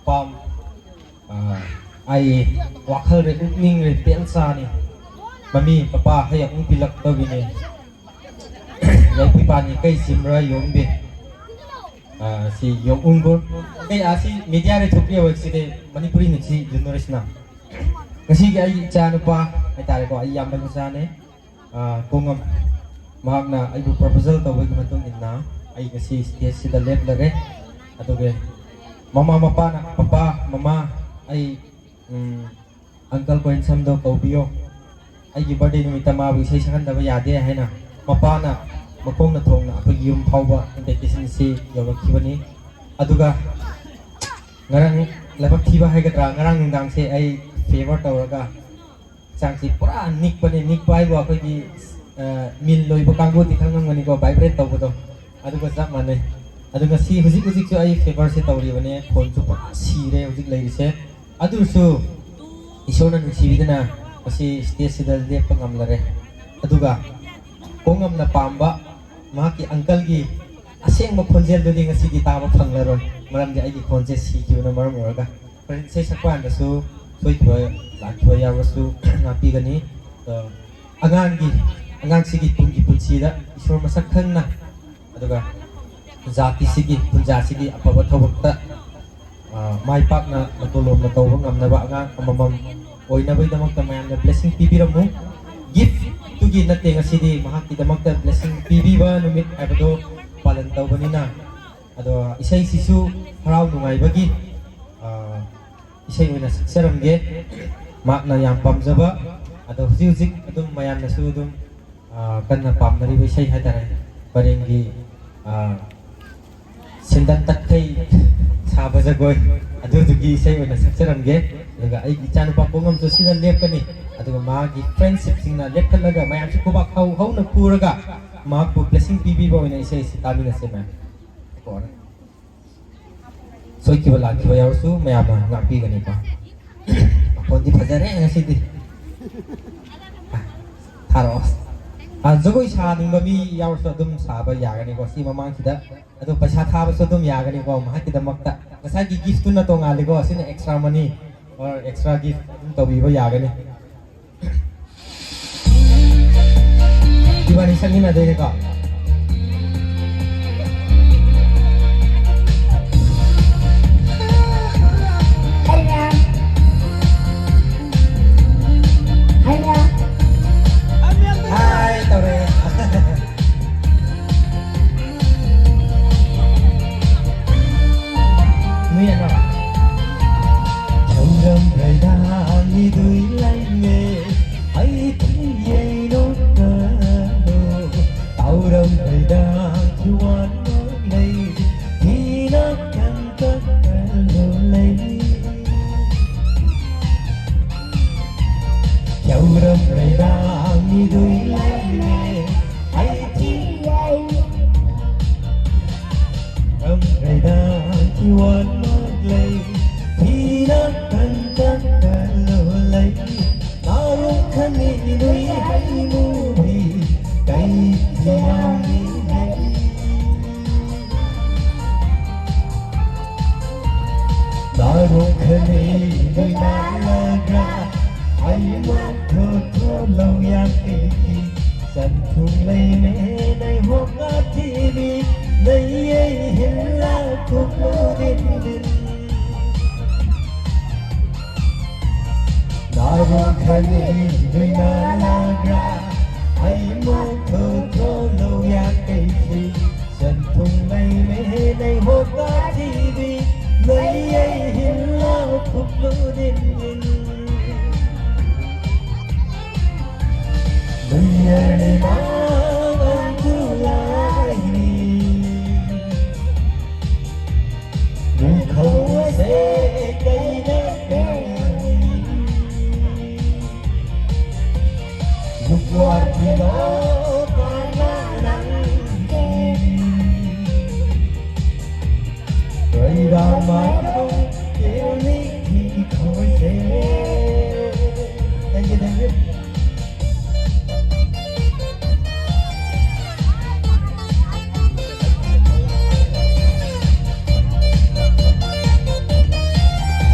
pam, ah, ai wakhal re ukning re pel sa ni. Mami, papa, hai ang pilak tau gini. Yai pipa ni kai simra yom be. Ah, si yong unggur. Kai, ah, si media re thukri awak si de Manipuri ni si journalist na. Ngasi ki ai cha nupa, ai tare ko ai yam bang sa ne. Ah, kongam. Mahakna ai bu proposal tau bagi matung inna. Ai ngasi stage si da lep lare. Atu ke. Mama mapa na, papa, mama, ai, mm, uncle ko handsome do kau bio. ꯑꯩꯒꯤ birthday ꯅꯨꯃꯤꯠꯇ ꯃꯥꯕꯨ ꯏꯁꯩ ꯁꯛꯍꯟꯗꯕ ꯌꯥꯗꯦ ꯍꯥꯏꯅ ꯃꯄꯥꯅ ꯃꯈꯣꯡꯅ ꯊꯣꯡꯅ ꯑꯩꯈꯣꯏꯒꯤ ꯌꯨꯝ ꯐꯥꯎꯕ invitation ꯑꯁꯤ ꯌꯧꯔꯛꯈꯤꯕꯅꯤ꯫ ꯑꯗꯨꯒ ꯉꯔꯥꯡ ꯂꯥꯏꯕꯛ ꯊꯤꯕ ꯍꯥꯏꯒꯗ꯭ꯔꯥ, ꯉꯔꯥꯡ ꯅꯨꯡꯗꯥꯡꯁꯦ ꯑꯩ favour ꯇꯧꯔꯒ ꯍꯛꯆꯥꯡꯁꯤ ꯄꯨꯔꯥ ꯅꯤꯛꯄꯅꯦ꯫ ꯅꯤꯛꯄ ꯍꯥꯏꯕꯨ ꯑꯩꯈꯣꯏꯒꯤ, ꯑ, ꯃꯤꯜ ꯂꯣꯏꯕ ꯀꯥꯡꯕꯨꯗꯤ ꯈꯪꯉꯝꯒꯅꯤꯀꯣ, vibrate ꯇꯧꯕꯗꯣ, ꯑꯗꯨꯒ ꯆꯞ ꯃꯥꯟꯅꯩ꯫ ꯑꯗꯣ ꯉꯁꯤ ꯍꯧꯖꯤꯛ ꯍꯧꯖꯤꯛꯁꯨ ꯑꯩ ꯐꯦꯚꯔꯁꯦ ꯇꯧꯔꯤꯕꯅꯦ, ꯈꯣꯟꯁꯨ ꯄꯨꯔꯥ ꯁꯤꯔꯦ ꯍꯧꯖꯤꯛ ꯂꯩꯔꯤꯁꯦ꯫ ꯑꯗꯨ ꯑꯣꯏꯔꯁꯨ ꯏꯁꯣꯔꯅ ꯅꯨꯡꯁꯤꯕꯤꯗꯨꯅ ꯉꯁꯤ ꯁ꯭ꯇꯦꯖꯁꯤꯗ ꯂꯦꯞꯄ ꯉꯝꯂꯔꯦ꯫ ꯑꯗꯨꯒ ꯀꯣꯡꯉꯝꯅ ꯄꯥꯝꯕ ꯃꯍꯥꯛꯀꯤ ꯑꯪꯀꯜꯒꯤ ꯑꯁꯦꯡꯕ ꯈꯣꯟꯖꯦꯜꯗꯨꯗꯤ ꯉꯁꯤꯗꯤ ꯇꯥꯕ ꯐꯪꯂꯔꯣꯏ, ꯃꯔꯝꯗꯤ ꯑꯩꯒꯤ ꯈꯣꯟꯁꯦ ꯁꯤꯈꯤꯕꯅ ꯃꯔꯝ ꯑꯣꯏꯔꯒ꯫ ꯍꯣꯔꯦꯟ ꯏꯁꯩ ꯁꯛꯄ ꯀꯥꯟꯗꯁꯨ ꯁꯣꯏꯈꯤꯕ ꯂꯥꯟꯈꯤꯕ ꯌꯥꯎꯔꯁꯨ ꯉꯥꯛꯄꯤꯒꯅꯤ꯫ ꯑꯗꯣ ꯑꯉꯥꯡꯒꯤ, ꯑꯉꯥꯡꯁꯤꯒꯤ ꯇꯨꯡꯒꯤ ꯄꯨꯟꯁꯤꯗ ꯏꯁꯣꯔ ꯃꯁꯛ ꯈꯪꯅ, ꯑꯗꯨꯒ ꯖꯥꯇꯤꯁꯤꯒꯤ, ꯈꯨꯟꯖꯥꯁꯤꯒꯤ ꯑꯐꯕ ꯊꯕꯛꯇ, ꯑ, ꯃꯥꯏ ꯄꯥꯛꯅ ꯃꯇꯣꯂꯣꯝꯅ ꯇꯧꯕ ꯉꯝꯅꯕ ꯑꯉꯥꯡ ꯑꯃꯃꯝ ꯑꯣꯏꯅꯕꯒꯤꯗꯃꯛꯇ ꯃꯌꯥꯝꯅ ꯕ꯭ꯂꯦꯁꯤꯡ ꯄꯤꯕꯤꯔꯝꯃꯨ꯫ ꯒꯤꯐꯇꯨꯒꯤ ꯅꯠꯇꯦ, ꯉꯁꯤꯗꯤ ꯃꯍꯥꯛꯀꯤꯗꯃꯛꯇ ꯕ꯭ꯂꯦꯁꯤꯡ ꯄꯤꯕꯤꯕ ꯅꯨꯃꯤꯠ ꯍꯥꯏꯕꯗꯣ ꯄꯥꯂꯟ ꯇꯧꯕꯅꯤꯅ꯫ ꯑꯗꯣ ꯏꯁꯩꯁꯤꯁꯨ ꯍꯔꯥꯎ ꯅꯨꯡꯉꯥꯏꯕꯒꯤ, ꯑ, ꯏꯁꯩ ꯑꯣꯏꯅ ꯁꯛꯆꯔꯝꯒꯦ꯫ ꯃꯍꯥꯛꯅ ꯌꯥꯝ ꯄꯥꯝꯖꯕ, ꯑꯗꯣ ꯍꯧꯖꯤꯛ ꯍꯧꯖꯤꯛ ꯑꯗꯨꯝ ꯃꯌꯥꯝꯅꯁꯨ ꯑꯗꯨꯝ, ꯑ, ꯀꯟꯅ ꯄꯥꯝꯅꯔꯤꯕ ꯏꯁꯩ ꯍꯥꯏꯇꯥꯔꯦ, ꯄꯔꯦꯡꯒꯤ, ꯑ, ꯁꯦꯟꯗꯟ ꯇꯠꯈꯩ ꯁꯥꯕ ꯖꯒꯣꯏ, ꯑꯗꯨꯗꯨꯒꯤ ꯏꯁꯩ ꯑꯣꯏꯅ ꯁꯛꯆꯔꯝꯒꯦ꯫ ꯑꯗꯨꯒ ꯑꯩꯒꯤ ꯏꯆꯥꯅꯨꯄꯥ ꯄꯣꯡꯉꯝꯁꯨ ꯁꯤꯗ ꯂꯦꯞꯀꯅꯤ꯫ ꯑꯗꯨꯒ ꯃꯥꯒꯤ ꯐ꯭ꯔꯦꯟꯁꯤꯞꯁꯤꯡꯅ ꯂꯦꯞꯈꯠꯂꯒ ꯃꯌꯥꯝꯁꯨ ꯈꯨꯕꯥꯛ ꯍꯧ ꯍꯧꯅ ꯈꯨꯔꯒ ꯃꯍꯥꯛꯄꯨ ꯕ꯭ꯂꯦꯁꯤꯡ ꯄꯤꯕꯤꯕ ꯑꯣꯏꯅ ꯏꯁꯩ ꯑꯁꯤ ꯇꯥꯃꯤꯟꯅꯁꯦ, ꯃꯌꯥꯝ꯫ ꯁꯣꯏꯈꯤꯕ ꯂꯥꯟꯈꯤꯕ ꯌꯥꯎꯔꯁꯨ ꯃꯌꯥꯝꯅ ꯉꯥꯛꯄꯤꯒꯅꯤꯀꯣ꯫ ꯃꯈꯣꯟꯗꯤ ꯐꯖꯔꯦ ꯉꯁꯤꯗꯤ꯫ ꯊꯥꯔꯛꯑꯣ꯫ ꯑ, ꯖꯒꯣꯏ ꯁꯥꯅꯤꯡꯕ ꯃꯤ ꯌꯥꯎꯔꯁꯨ ꯑꯗꯨꯝ ꯁꯥꯕ ꯌꯥꯒꯅꯤꯀꯣ ꯁꯤ ꯃꯃꯥꯡꯁꯤꯗ꯫ ꯑꯗꯣ ꯄꯩꯁꯥ ꯊꯥꯕꯁꯨ ꯑꯗꯨꯝ ꯌꯥꯒꯅꯤꯀꯣ ꯃꯍꯥꯛꯀꯤꯗꯃꯛꯇ꯫ ꯉꯁꯥꯏꯒꯤ ꯒꯤꯐꯇꯨꯅ ꯇꯣꯡꯉꯥꯜꯂꯤꯀꯣ, ꯁꯤꯅ ꯑꯦꯛꯁꯇ꯭ꯔꯥ ꯃꯅꯤ ꯑꯣꯔ ꯑꯦꯛꯁꯇ꯭ꯔꯥ ꯒꯤꯐ ꯑꯗꯨꯝ ꯇꯧꯕꯤꯕ ꯌꯥꯒꯅꯤ꯫ ꯏꯕꯥꯅꯤ ꯁꯛꯃꯤꯟꯅꯗꯣꯏꯅꯦꯀꯣ꯫ ꯍꯥꯏ ꯇꯧꯔꯦ꯫ ꯅꯣꯏ ꯌꯥꯅꯣ? ꯊꯧꯔꯝ ꯀꯌꯥꯒꯤꯗꯨ ꯂꯩꯃꯦ, ꯑꯩ ꯊꯤꯌꯦ ꯅꯣꯛꯀꯅꯨ꯫ ꯋꯥꯠꯃꯛ ꯂꯩ, ꯊꯤꯅ ꯀꯟꯇꯛꯇ ꯂꯣꯜꯂꯩ, ꯅꯥꯔꯣꯡ ꯈꯅꯤ ꯅꯨꯏ ꯍꯩꯃꯨꯕꯤ, ꯀꯩ ꯐꯤꯌꯥꯎꯅꯤ ꯍꯩ꯫ ꯅꯥꯔꯣꯡ ꯈꯅꯤ ꯅꯨꯏ ꯅꯥꯜꯂꯒ, ꯍꯩꯃꯨ ꯊꯣꯊꯣ ꯂꯧꯌꯥ ꯀꯩ ꯐꯤ, ꯆꯟꯊꯨꯡ ꯂꯩꯃꯦ ꯅꯩ ꯍꯣꯀꯥ ꯊꯤꯕꯤ, ꯅꯩ ꯑꯩ ꯍꯤꯜꯂꯥ ꯀꯨꯞꯂꯨ ꯗꯤꯟ ꯗꯤꯟ꯫ ꯅꯥꯔꯣꯡ ꯈꯅꯤ ꯅꯨꯏ ꯅꯥꯜꯂꯒ, ꯍꯩꯃꯨ ꯊꯣꯊꯣ ꯂꯧꯌꯥ ꯀꯩ ꯐꯤ, ꯆꯟꯊꯨꯡ ꯂꯩꯃꯦ ꯅꯩ ꯍꯣꯀꯥ ꯊꯤꯕꯤ, ꯅꯩ ꯑꯩ ꯍꯤꯜꯂꯥ ꯀꯨꯞꯂꯨ ꯗꯤꯟ ꯗꯤꯟ꯫ ꯂꯨꯌꯔꯅꯤ ꯃꯥꯡ ꯑꯪ ꯇꯨ ꯂꯥꯏꯅꯤ꯫ ꯅꯨꯡꯈꯧꯁꯦ ꯀꯩꯅ ꯀꯩ? ꯅꯨꯄꯥ ꯊꯤꯅ ꯀꯥꯟꯅ ꯅꯪꯒꯤ꯫ ꯀꯩꯗ ꯃꯥꯏꯅꯣ ꯀꯦꯜꯂꯤ ꯈꯣꯏꯁꯦ꯫ Thank you, thank you.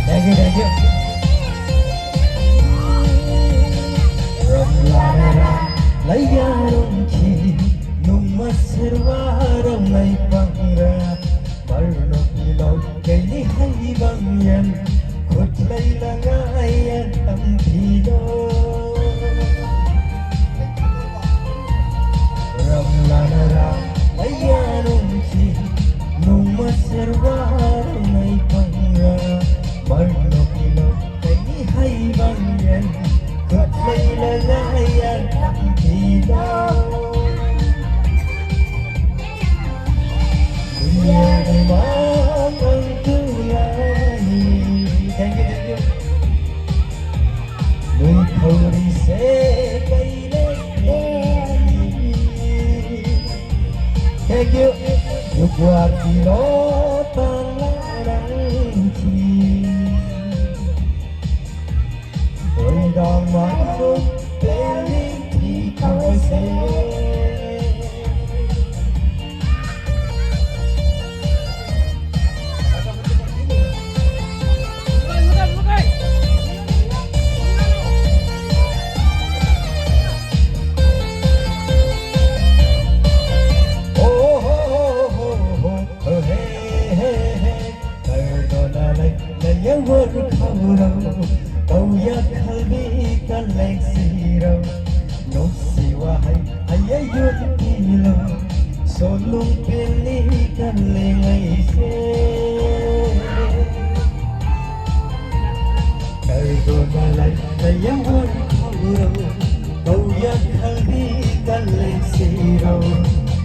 Thank you, thank you. ꯔꯝꯂꯥꯅꯔꯥ ꯂꯩꯌꯥꯔꯣꯡꯈꯤ ꯅꯨꯡꯃ ꯁꯔꯋꯥꯔꯝ ꯂꯩꯄꯪꯔꯥ ꯃꯔꯅꯣ ꯄꯤꯂꯧ ꯀꯩꯅꯤ ꯍꯩꯕꯪ ꯌꯦꯟ ꯈꯨꯠꯂꯩ ꯂꯉꯥꯏ ꯌꯦꯟ ꯇꯝꯊꯤꯂꯣ꯫ ꯔꯝꯂꯥꯅꯔꯥ ꯂꯩꯌꯥꯔꯣꯡꯈꯤ ꯅꯨꯡꯃ ꯁꯔꯋꯥꯔꯝ ꯂꯩꯄꯪꯔꯥ ꯃꯔꯅꯣ ꯄꯤꯂꯧ ꯀꯩꯅꯤ ꯍꯩꯕꯪ ꯌꯦꯟ ꯈꯨꯠꯂꯩ ꯂꯉꯥꯏ ꯌꯦꯟ ꯇꯝꯊꯤꯂꯣ꯫ ꯌꯥꯅꯤ ꯃꯥꯡ ꯑꯪ two ꯂꯥꯏꯅꯤ꯫ Thank you, thank you. ꯅꯨꯡ ꯌꯥꯋꯣꯟ ꯈꯧꯔꯥꯎ, ꯇꯧꯌꯥ ꯈꯜꯕꯤ ꯀꯜꯂꯦꯛꯁꯤꯔꯥꯎ, ꯅꯨꯡꯁꯤ ꯋꯥꯍꯩ ꯑꯌꯥ ꯌꯨꯠꯄꯤꯂꯣ, ꯁꯣꯅꯨꯡ ꯄꯦꯂꯤ ꯀꯜꯂꯦꯉꯩꯁꯦ꯫ ꯀꯔꯗꯣꯅ ꯂꯩ ꯌꯥꯋꯣꯟ ꯈꯧꯔꯥꯎ, ꯇꯧꯌꯥ ꯈꯜꯕꯤ ꯀꯜꯂꯦꯛꯁꯤꯔꯥꯎ,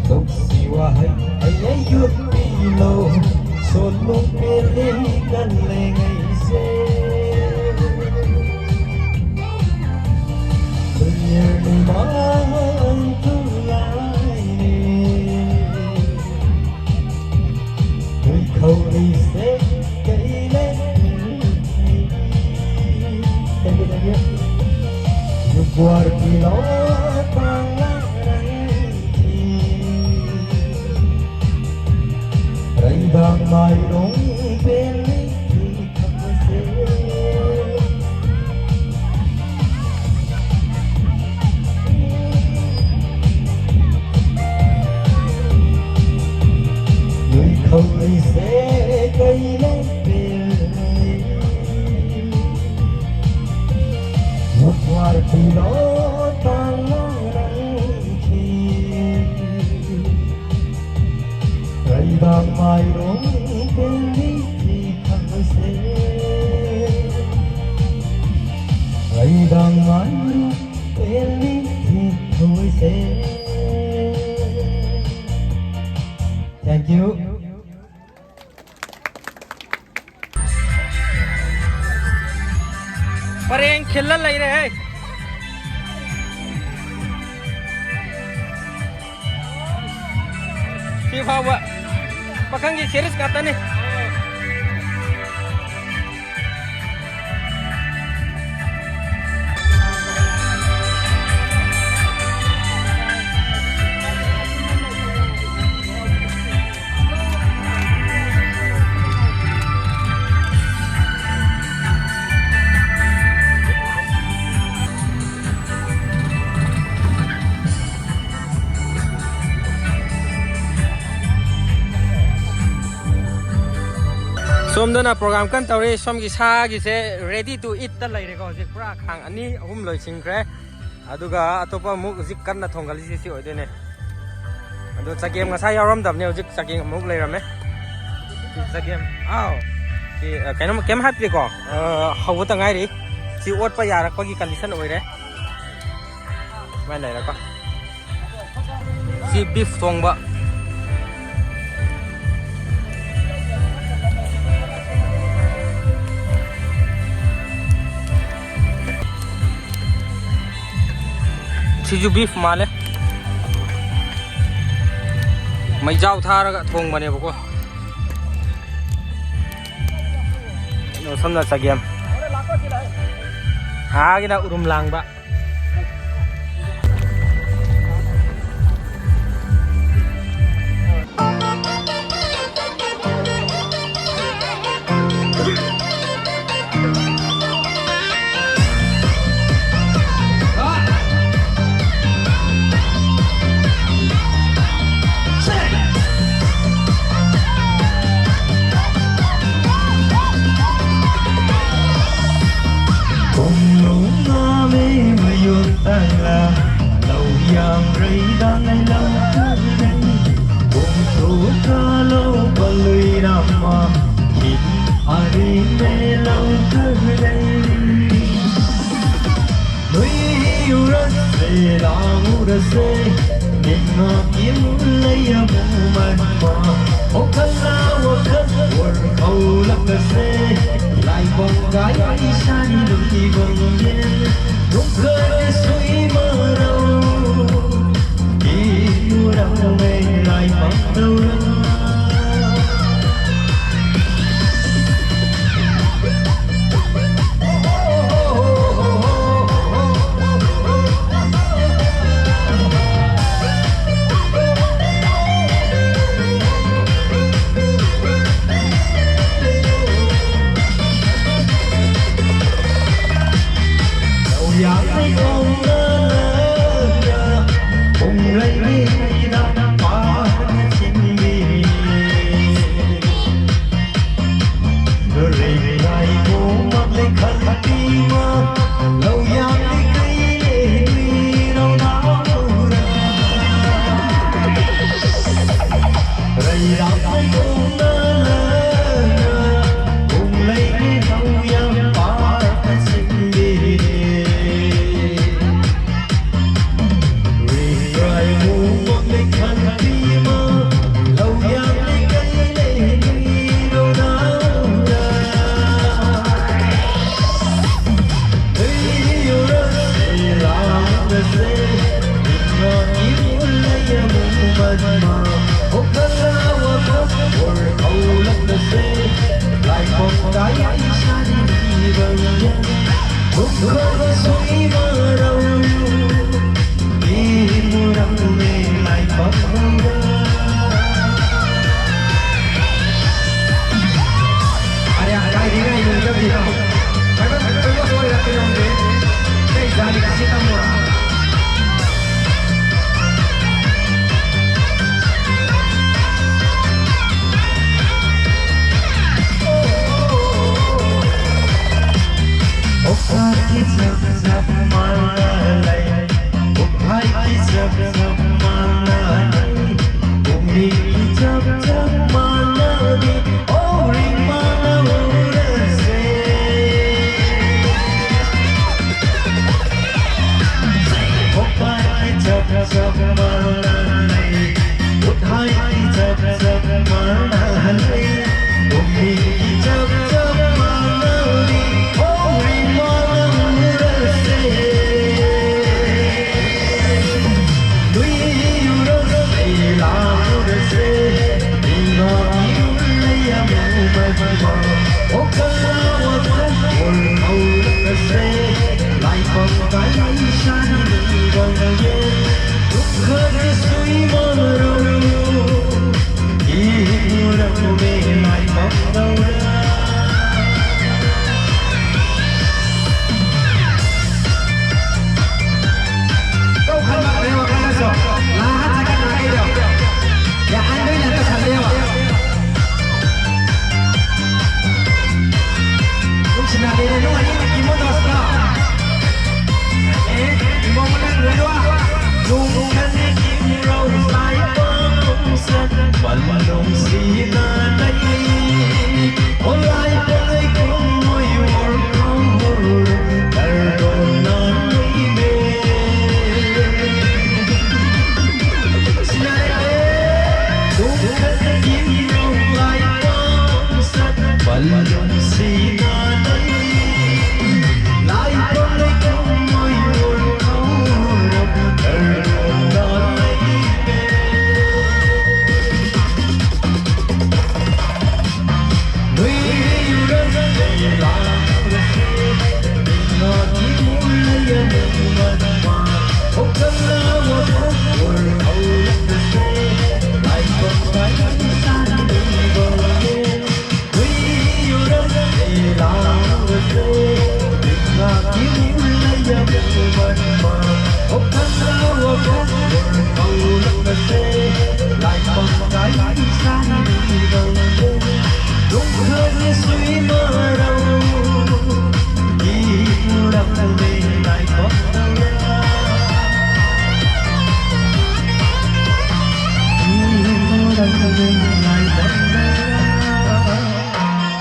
ꯅꯨꯡꯁꯤ ꯋꯥꯍꯩ ꯑꯌꯥ ꯌꯨꯠꯄꯤꯂꯣ, ꯁꯣꯅꯨꯡ ꯄꯦꯂꯤ ꯀꯜꯂꯦꯉꯩꯁꯦ꯫ ꯀꯨꯟꯌꯔꯅꯤ ꯃꯥꯡ ꯇꯨꯡꯂꯥꯏꯅꯦ꯫ ꯅꯨꯏꯈꯧꯔꯤꯁꯦ ꯀꯩꯅꯦ? Thank you, thank you. ꯅꯨꯄ꯭ꯋꯥꯔ ꯄꯤꯂꯣ ꯄꯥꯡꯂꯥꯡ ꯔꯪꯈꯤ꯫ ꯔꯩꯗꯥꯡ ꯃꯥꯏꯔꯣꯡ ꯄꯦꯜꯂꯤ ꯊꯝꯃꯁꯦ꯫ ꯅꯨꯏꯈꯧꯔꯤꯁꯦ ꯀꯩꯅꯦ ꯄꯦꯜꯂꯤ꯫ ꯅꯨꯄ꯭ꯋꯥꯔ ꯄꯤꯂꯣ ꯇꯥꯡꯂꯥꯡ ꯔꯪꯈꯤ꯫ ꯔꯩꯗꯥꯡ ꯃꯥꯏꯔꯣꯡ ꯄꯦꯜꯂꯤ ꯊꯤ ꯈꯪꯕꯁꯦ꯫ ꯔꯩꯗꯥꯡ ꯃꯥꯏꯔꯣꯡ ꯄꯦꯜꯂꯤ ꯊꯤ ꯈꯪꯕꯁꯦ꯫ Thank you. ꯄꯔꯦꯡ ꯈꯤꯜꯂ ꯂꯩꯔꯦꯍꯦ꯫ ꯁꯤ ꯐꯥꯎꯕ ꯄꯥꯈꯪꯒꯤ series ꯉꯥꯛꯇꯅꯤ꯫ ꯁꯣꯝꯗꯅ program ꯀꯟꯅ ꯇꯧꯔꯤ꯫ ꯁꯣꯝꯒꯤ ꯁꯥꯒꯤꯁꯦ ready to eat ꯇ ꯂꯩꯔꯦꯀꯣ꯫ ꯍꯧꯖꯤꯛ ꯄꯨꯔꯥ ꯈꯥꯡ ꯑꯅꯤ ꯑꯍꯨꯝ ꯂꯣꯏꯁꯤꯟꯈ꯭ꯔꯦ꯫ ꯑꯗꯨꯒ ꯑꯇꯣꯞꯄ ꯑꯃꯨꯛ ꯍꯧꯖꯤꯛ ꯀꯟꯅ ꯊꯣꯡꯒꯠꯂꯤꯁꯤ ꯁꯤ ꯑꯣꯏꯗꯣꯏꯅꯦ꯫ ꯑꯗꯣ ꯆꯒꯦꯝ ꯉꯁꯥꯏ ꯌꯥꯎꯔꯝꯗꯕꯅꯦ, ꯍꯧꯖꯤꯛ ꯆꯒꯦꯝ ꯑꯃꯨꯛ ꯂꯩꯔꯝꯃꯦ꯫ ꯁꯤ ꯆꯒꯦꯝ, ꯑꯥꯎ꯫ ꯁꯤ, ꯑ, ꯀꯩꯅꯣꯝ ꯀꯩꯝ ꯍꯥꯞꯇꯦꯀꯣ꯫ ꯑ, ꯍꯧꯕꯇ ꯉꯥꯏꯔꯤ꯫ ꯁꯤ ꯑꯣꯠꯄ ꯌꯥꯔꯛꯄꯒꯤ condition ꯑꯣꯏꯔꯦ꯫ ꯁꯨꯃꯥꯏꯅ ꯂꯩꯔꯦꯀꯣ꯫ ꯁꯤ beef ꯊꯣꯡꯕ꯫ ꯁꯤꯁꯨ beef ꯃꯥꯜꯂꯦ꯫ ꯃꯩꯖꯥꯎ ꯊꯥꯔꯒ ꯊꯣꯡꯕꯅꯦꯕꯀꯣ꯫ ꯑꯗꯣ ꯁꯣꯝꯗ ꯆꯒꯦꯝ꯫ ꯑꯥꯒꯤꯅ ꯎꯔꯨꯝ ꯂꯥꯡꯕ꯫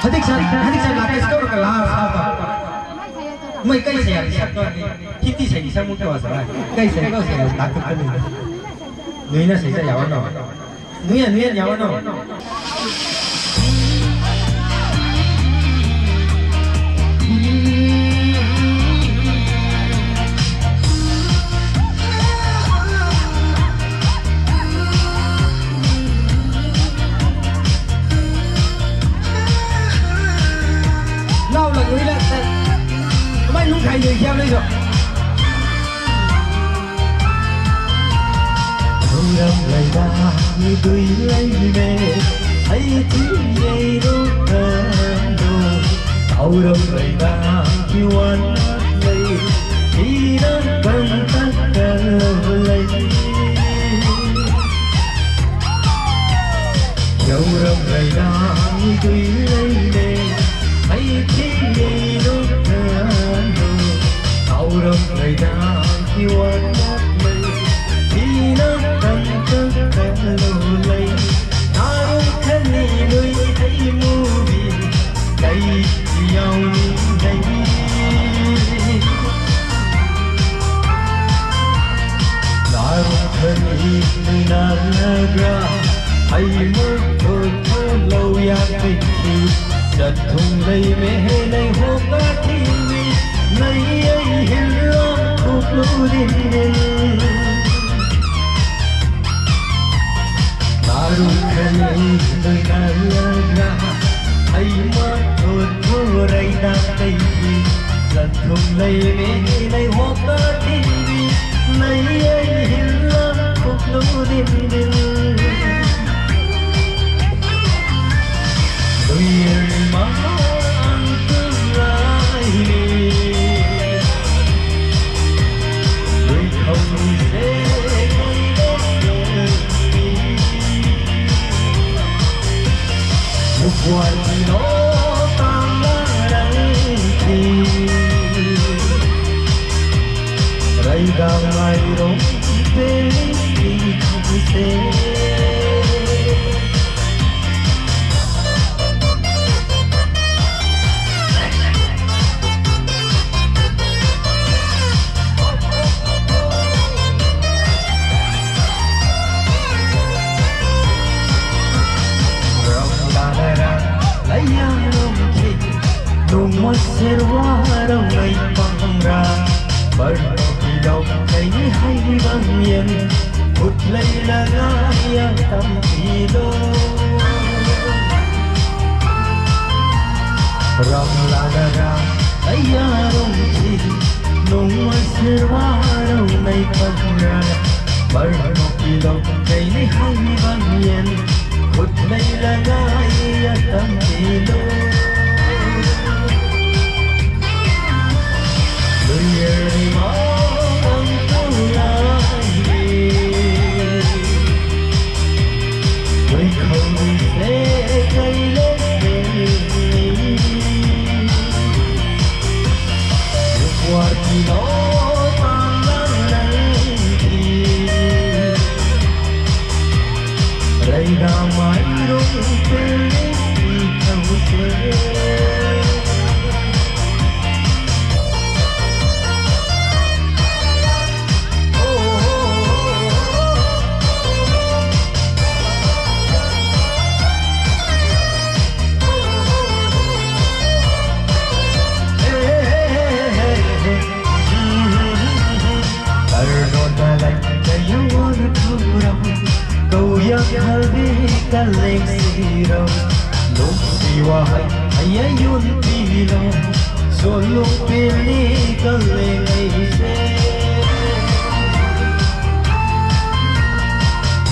Hadik sa, hadik sa, lakis ko, kalas, apa? Mai kai sa ya, sa to ni. Hindi sa isa mo to sa. Kai sa ko sa ya, takot ko ni. Nui na sa isa yawan no. Nui ya, nui ya yawan no. Lau la nui la sa. Mai nung khai nui kiam lai so. Thâu râm lai ba ni dui lai me, ai ti ye ro kan do. Thâu râm lai ba ki wan lai, ki na kan ta kan lai. Thâu râm lai ba ni dui lai me, ai ti ye ꯗꯥꯡꯒꯤ ꯋꯥꯅ ꯂꯩ, ꯊꯤꯅ ꯇꯝꯇ ꯀꯜꯂꯨ ꯂꯩ, ꯅꯥꯔꯨ ꯈꯅꯤ ꯅꯨꯏ ꯍꯩ ꯃꯨꯕꯤ, ꯀꯩ ꯌꯥꯎꯅꯤꯡꯉꯩ? ꯅꯥꯔꯨ ꯈꯅꯤ ꯅꯨꯏ ꯅꯥꯔꯒ, ꯍꯩ ꯃꯨ ꯊꯣꯛ ꯊꯣꯛ ꯂꯧ ꯌꯥ ꯀꯩ ꯆꯠꯊꯨꯡ ꯂꯩꯃꯦ ꯂꯩꯍꯣꯛ ꯀꯥꯊꯤꯃꯤ, ꯅꯩ ꯑꯩ ꯍꯤꯜꯂꯥ ꯈꯨꯛꯂꯨ ꯗꯤꯟ ꯗꯤꯟ꯫ ꯅꯥꯔꯨ ꯈꯅꯤ ꯅꯣꯏꯅꯔꯒ, ꯑꯩ ꯃꯊꯣꯠ ꯊꯣꯔꯩꯗ ꯀꯩꯒꯤ ꯆꯠꯊꯨꯡ ꯂꯩꯃꯦ ꯂꯩꯍꯣꯛ ꯀꯥꯊꯤꯃꯤ, ꯅꯩ ꯑꯩ ꯍꯤꯜꯂꯥ ꯈꯨꯛꯂꯨ ꯗꯤꯟ ꯗꯤꯟ꯫ ꯅꯣꯡꯃ ꯁꯦꯔꯋꯥꯔꯧ ꯂꯩ ꯄꯪꯔꯥ, ꯕꯔꯃꯀꯤ ꯂꯧ ꯀꯩ ꯍꯩꯕꯪ ꯌꯦꯟ, ꯈꯨꯠ ꯂꯩꯂꯒ ꯌꯥ ꯇꯝꯕꯤꯗꯣ꯫ ꯔꯝꯂꯥꯅꯔꯥ ꯑꯌꯥꯔꯣꯡꯁꯤ, ꯅꯣꯡꯃ ꯁꯦꯔꯋꯥꯔꯧ ꯂꯩ ꯄꯪꯔꯥ, ꯕꯔꯃꯀꯤ ꯂꯧ ꯀꯩ ꯍꯩꯕꯪ ꯌꯦꯟ, ꯈꯨꯠ ꯂꯩꯂꯒ ꯌꯥ ꯇꯝꯕꯤꯗꯣ꯫ ꯀꯜꯂꯦꯡꯁꯤꯔꯣ, ꯅꯨꯡꯁꯤ ꯋꯥꯍꯩ ꯑꯌꯥ ꯌꯨꯟꯕꯤꯔꯣ, ꯁꯣꯂꯨ ꯄꯦꯂꯤ ꯀꯜꯂꯦꯡ ꯑꯩꯁꯦ꯫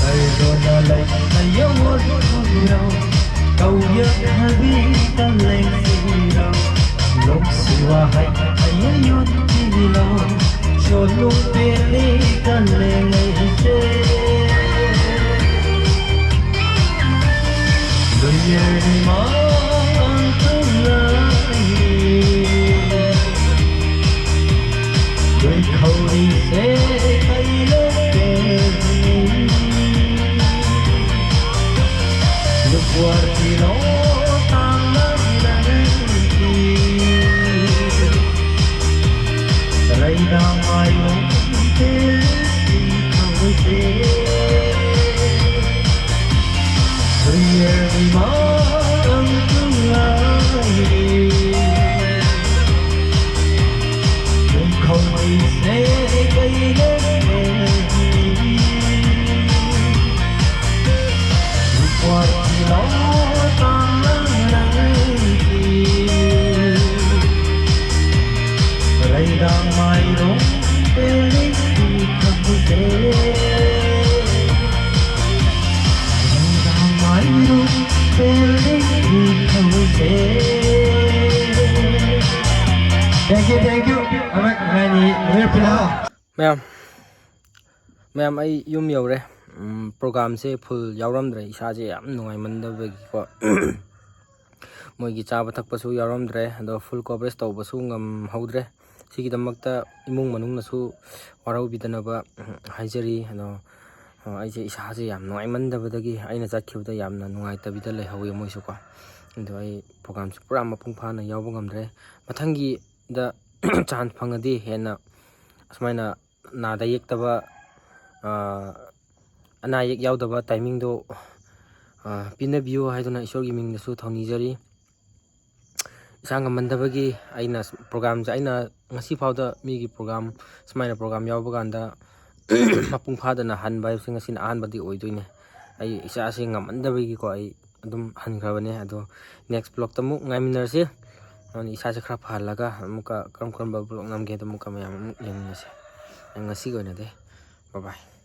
ꯀꯩꯗꯣꯅ ꯂꯩ ꯑꯌꯥ ꯋꯥꯠꯄꯤꯔꯣ, ꯀꯧꯌꯛ ꯍꯥꯏꯕꯤ ꯀꯜꯂꯦꯡꯁꯤꯔꯣ, ꯅꯨꯡꯁꯤ ꯋꯥꯍꯩ ꯑꯌꯥ ꯌꯨꯟꯕꯤꯔꯣ, ꯁꯣꯂꯨ ꯄꯦꯂꯤ ꯀꯜꯂꯦꯡ ꯑꯩꯁꯦ꯫ Thank you, thank you. Alright, Rani, we're pila. ꯃꯌꯥꯝ, ꯃꯌꯥꯝ, ꯑꯩ ꯌꯨꯝ ꯌꯧꯔꯦ꯫ ꯎꯝ, programꯁꯦ full ꯌꯥꯎꯔꯝꯗ꯭ꯔꯦ, ꯏꯁꯥꯁꯦ ꯌꯥꯝ ꯅꯨꯡꯉꯥꯏꯃꯟꯗꯕꯒꯤꯀꯣ꯫ ꯃꯣꯏꯒꯤ ꯆꯥꯕ ꯊꯛꯄꯁꯨ ꯌꯥꯎꯔꯝꯗ꯭ꯔꯦ, ꯑꯗꯣ full coverage ꯇꯧꯕꯁꯨ ꯉꯝꯍꯧꯗ꯭ꯔꯦ꯫ ꯁꯤꯒꯤꯗꯃꯛꯇ ꯏꯃꯨꯡ ꯃꯅꯨꯡꯅꯁꯨ ꯋꯥꯔꯧꯕꯤꯗꯅꯕ ꯍꯥꯏꯖꯔꯤ꯫ ꯑꯗꯣ ꯑꯩꯁꯦ ꯏꯁꯥꯁꯦ ꯌꯥꯝ ꯅꯨꯡꯉꯥꯏꯃꯟꯗꯕꯗꯒꯤ ꯑꯩꯅ ꯆꯠꯈꯤꯕꯗ ꯌꯥꯝꯅ ꯅꯨꯡꯉꯥꯏꯇꯕꯤꯗ ꯂꯩꯍꯧꯋꯤ ꯃꯣꯏꯁꯨꯀꯣ꯫ ꯑꯗꯣ ꯑꯩ programꯁꯦ ꯄꯨꯔꯥ ꯃꯄꯨꯡ ꯐꯥꯅ ꯌꯥꯎꯕ ꯉꯝꯗ꯭ꯔꯦ꯫ ꯃꯊꯪꯒꯤꯗ chance ꯐꯪꯉꯗꯤ ꯍꯦꯟꯅ ꯑꯁꯨꯃꯥꯏꯅ ꯅꯥꯗ ꯌꯦꯛꯇꯕ, ꯑ, ꯑꯅꯥ ꯑꯌꯦꯛ ꯌꯥꯎꯗꯕ timingꯗꯣ, ꯑ, ꯄꯤꯅꯕꯤꯌꯨ ꯍꯥꯏꯗꯨꯅ ꯏꯁꯣꯔꯒꯤ ꯃꯤꯡꯗꯁꯨ ꯊꯧꯅꯤꯖꯔꯤ꯫ ꯏꯁꯥ ꯉꯝꯃꯟꯗꯕꯒꯤ ꯑꯩꯅ programꯁꯦ, ꯑꯩꯅ ꯉꯁꯤ ꯐꯥꯎꯗ ꯃꯤꯒꯤ program, ꯁꯨꯃꯥꯏꯅ program ꯌꯥꯎꯕ ꯀꯥꯟꯗ ꯃꯄꯨꯡ ꯐꯥꯗꯅ ꯍꯟꯕ ꯍꯥꯏꯕꯁꯤ ꯉꯁꯤꯅ ꯑꯍꯥꯟꯕꯗꯤ ꯑꯣꯏꯗꯣꯏꯅꯦ꯫ ꯑꯩ ꯏꯁꯥꯁꯦ ꯉꯝꯃꯟꯗꯕꯒꯤꯀꯣ ꯑꯩ ꯑꯗꯨꯝ ꯍꯟꯈ꯭ꯔꯕꯅꯦ꯫ ꯑꯗꯣ next vlogꯇ ꯑꯃꯨꯛ ꯉꯥꯏꯃꯤꯟꯅꯔꯁꯤ꯫ ꯑꯗꯨꯅ ꯏꯁꯥꯁꯦ ꯈꯔ ꯐꯍꯜꯂꯒ ꯑꯃꯨꯛꯀ ꯀꯔꯝ ꯀꯔꯝꯕ vlog ꯅꯝꯒꯦꯗꯣ ꯑꯃꯨꯛꯀ ꯃꯌꯥꯝ ꯑꯃꯨꯛ ꯌꯦꯡꯃꯤꯟꯅꯁꯦ꯫ ꯉꯁꯤꯒꯤ ꯑꯣꯏꯅꯗꯤ bye bye꯫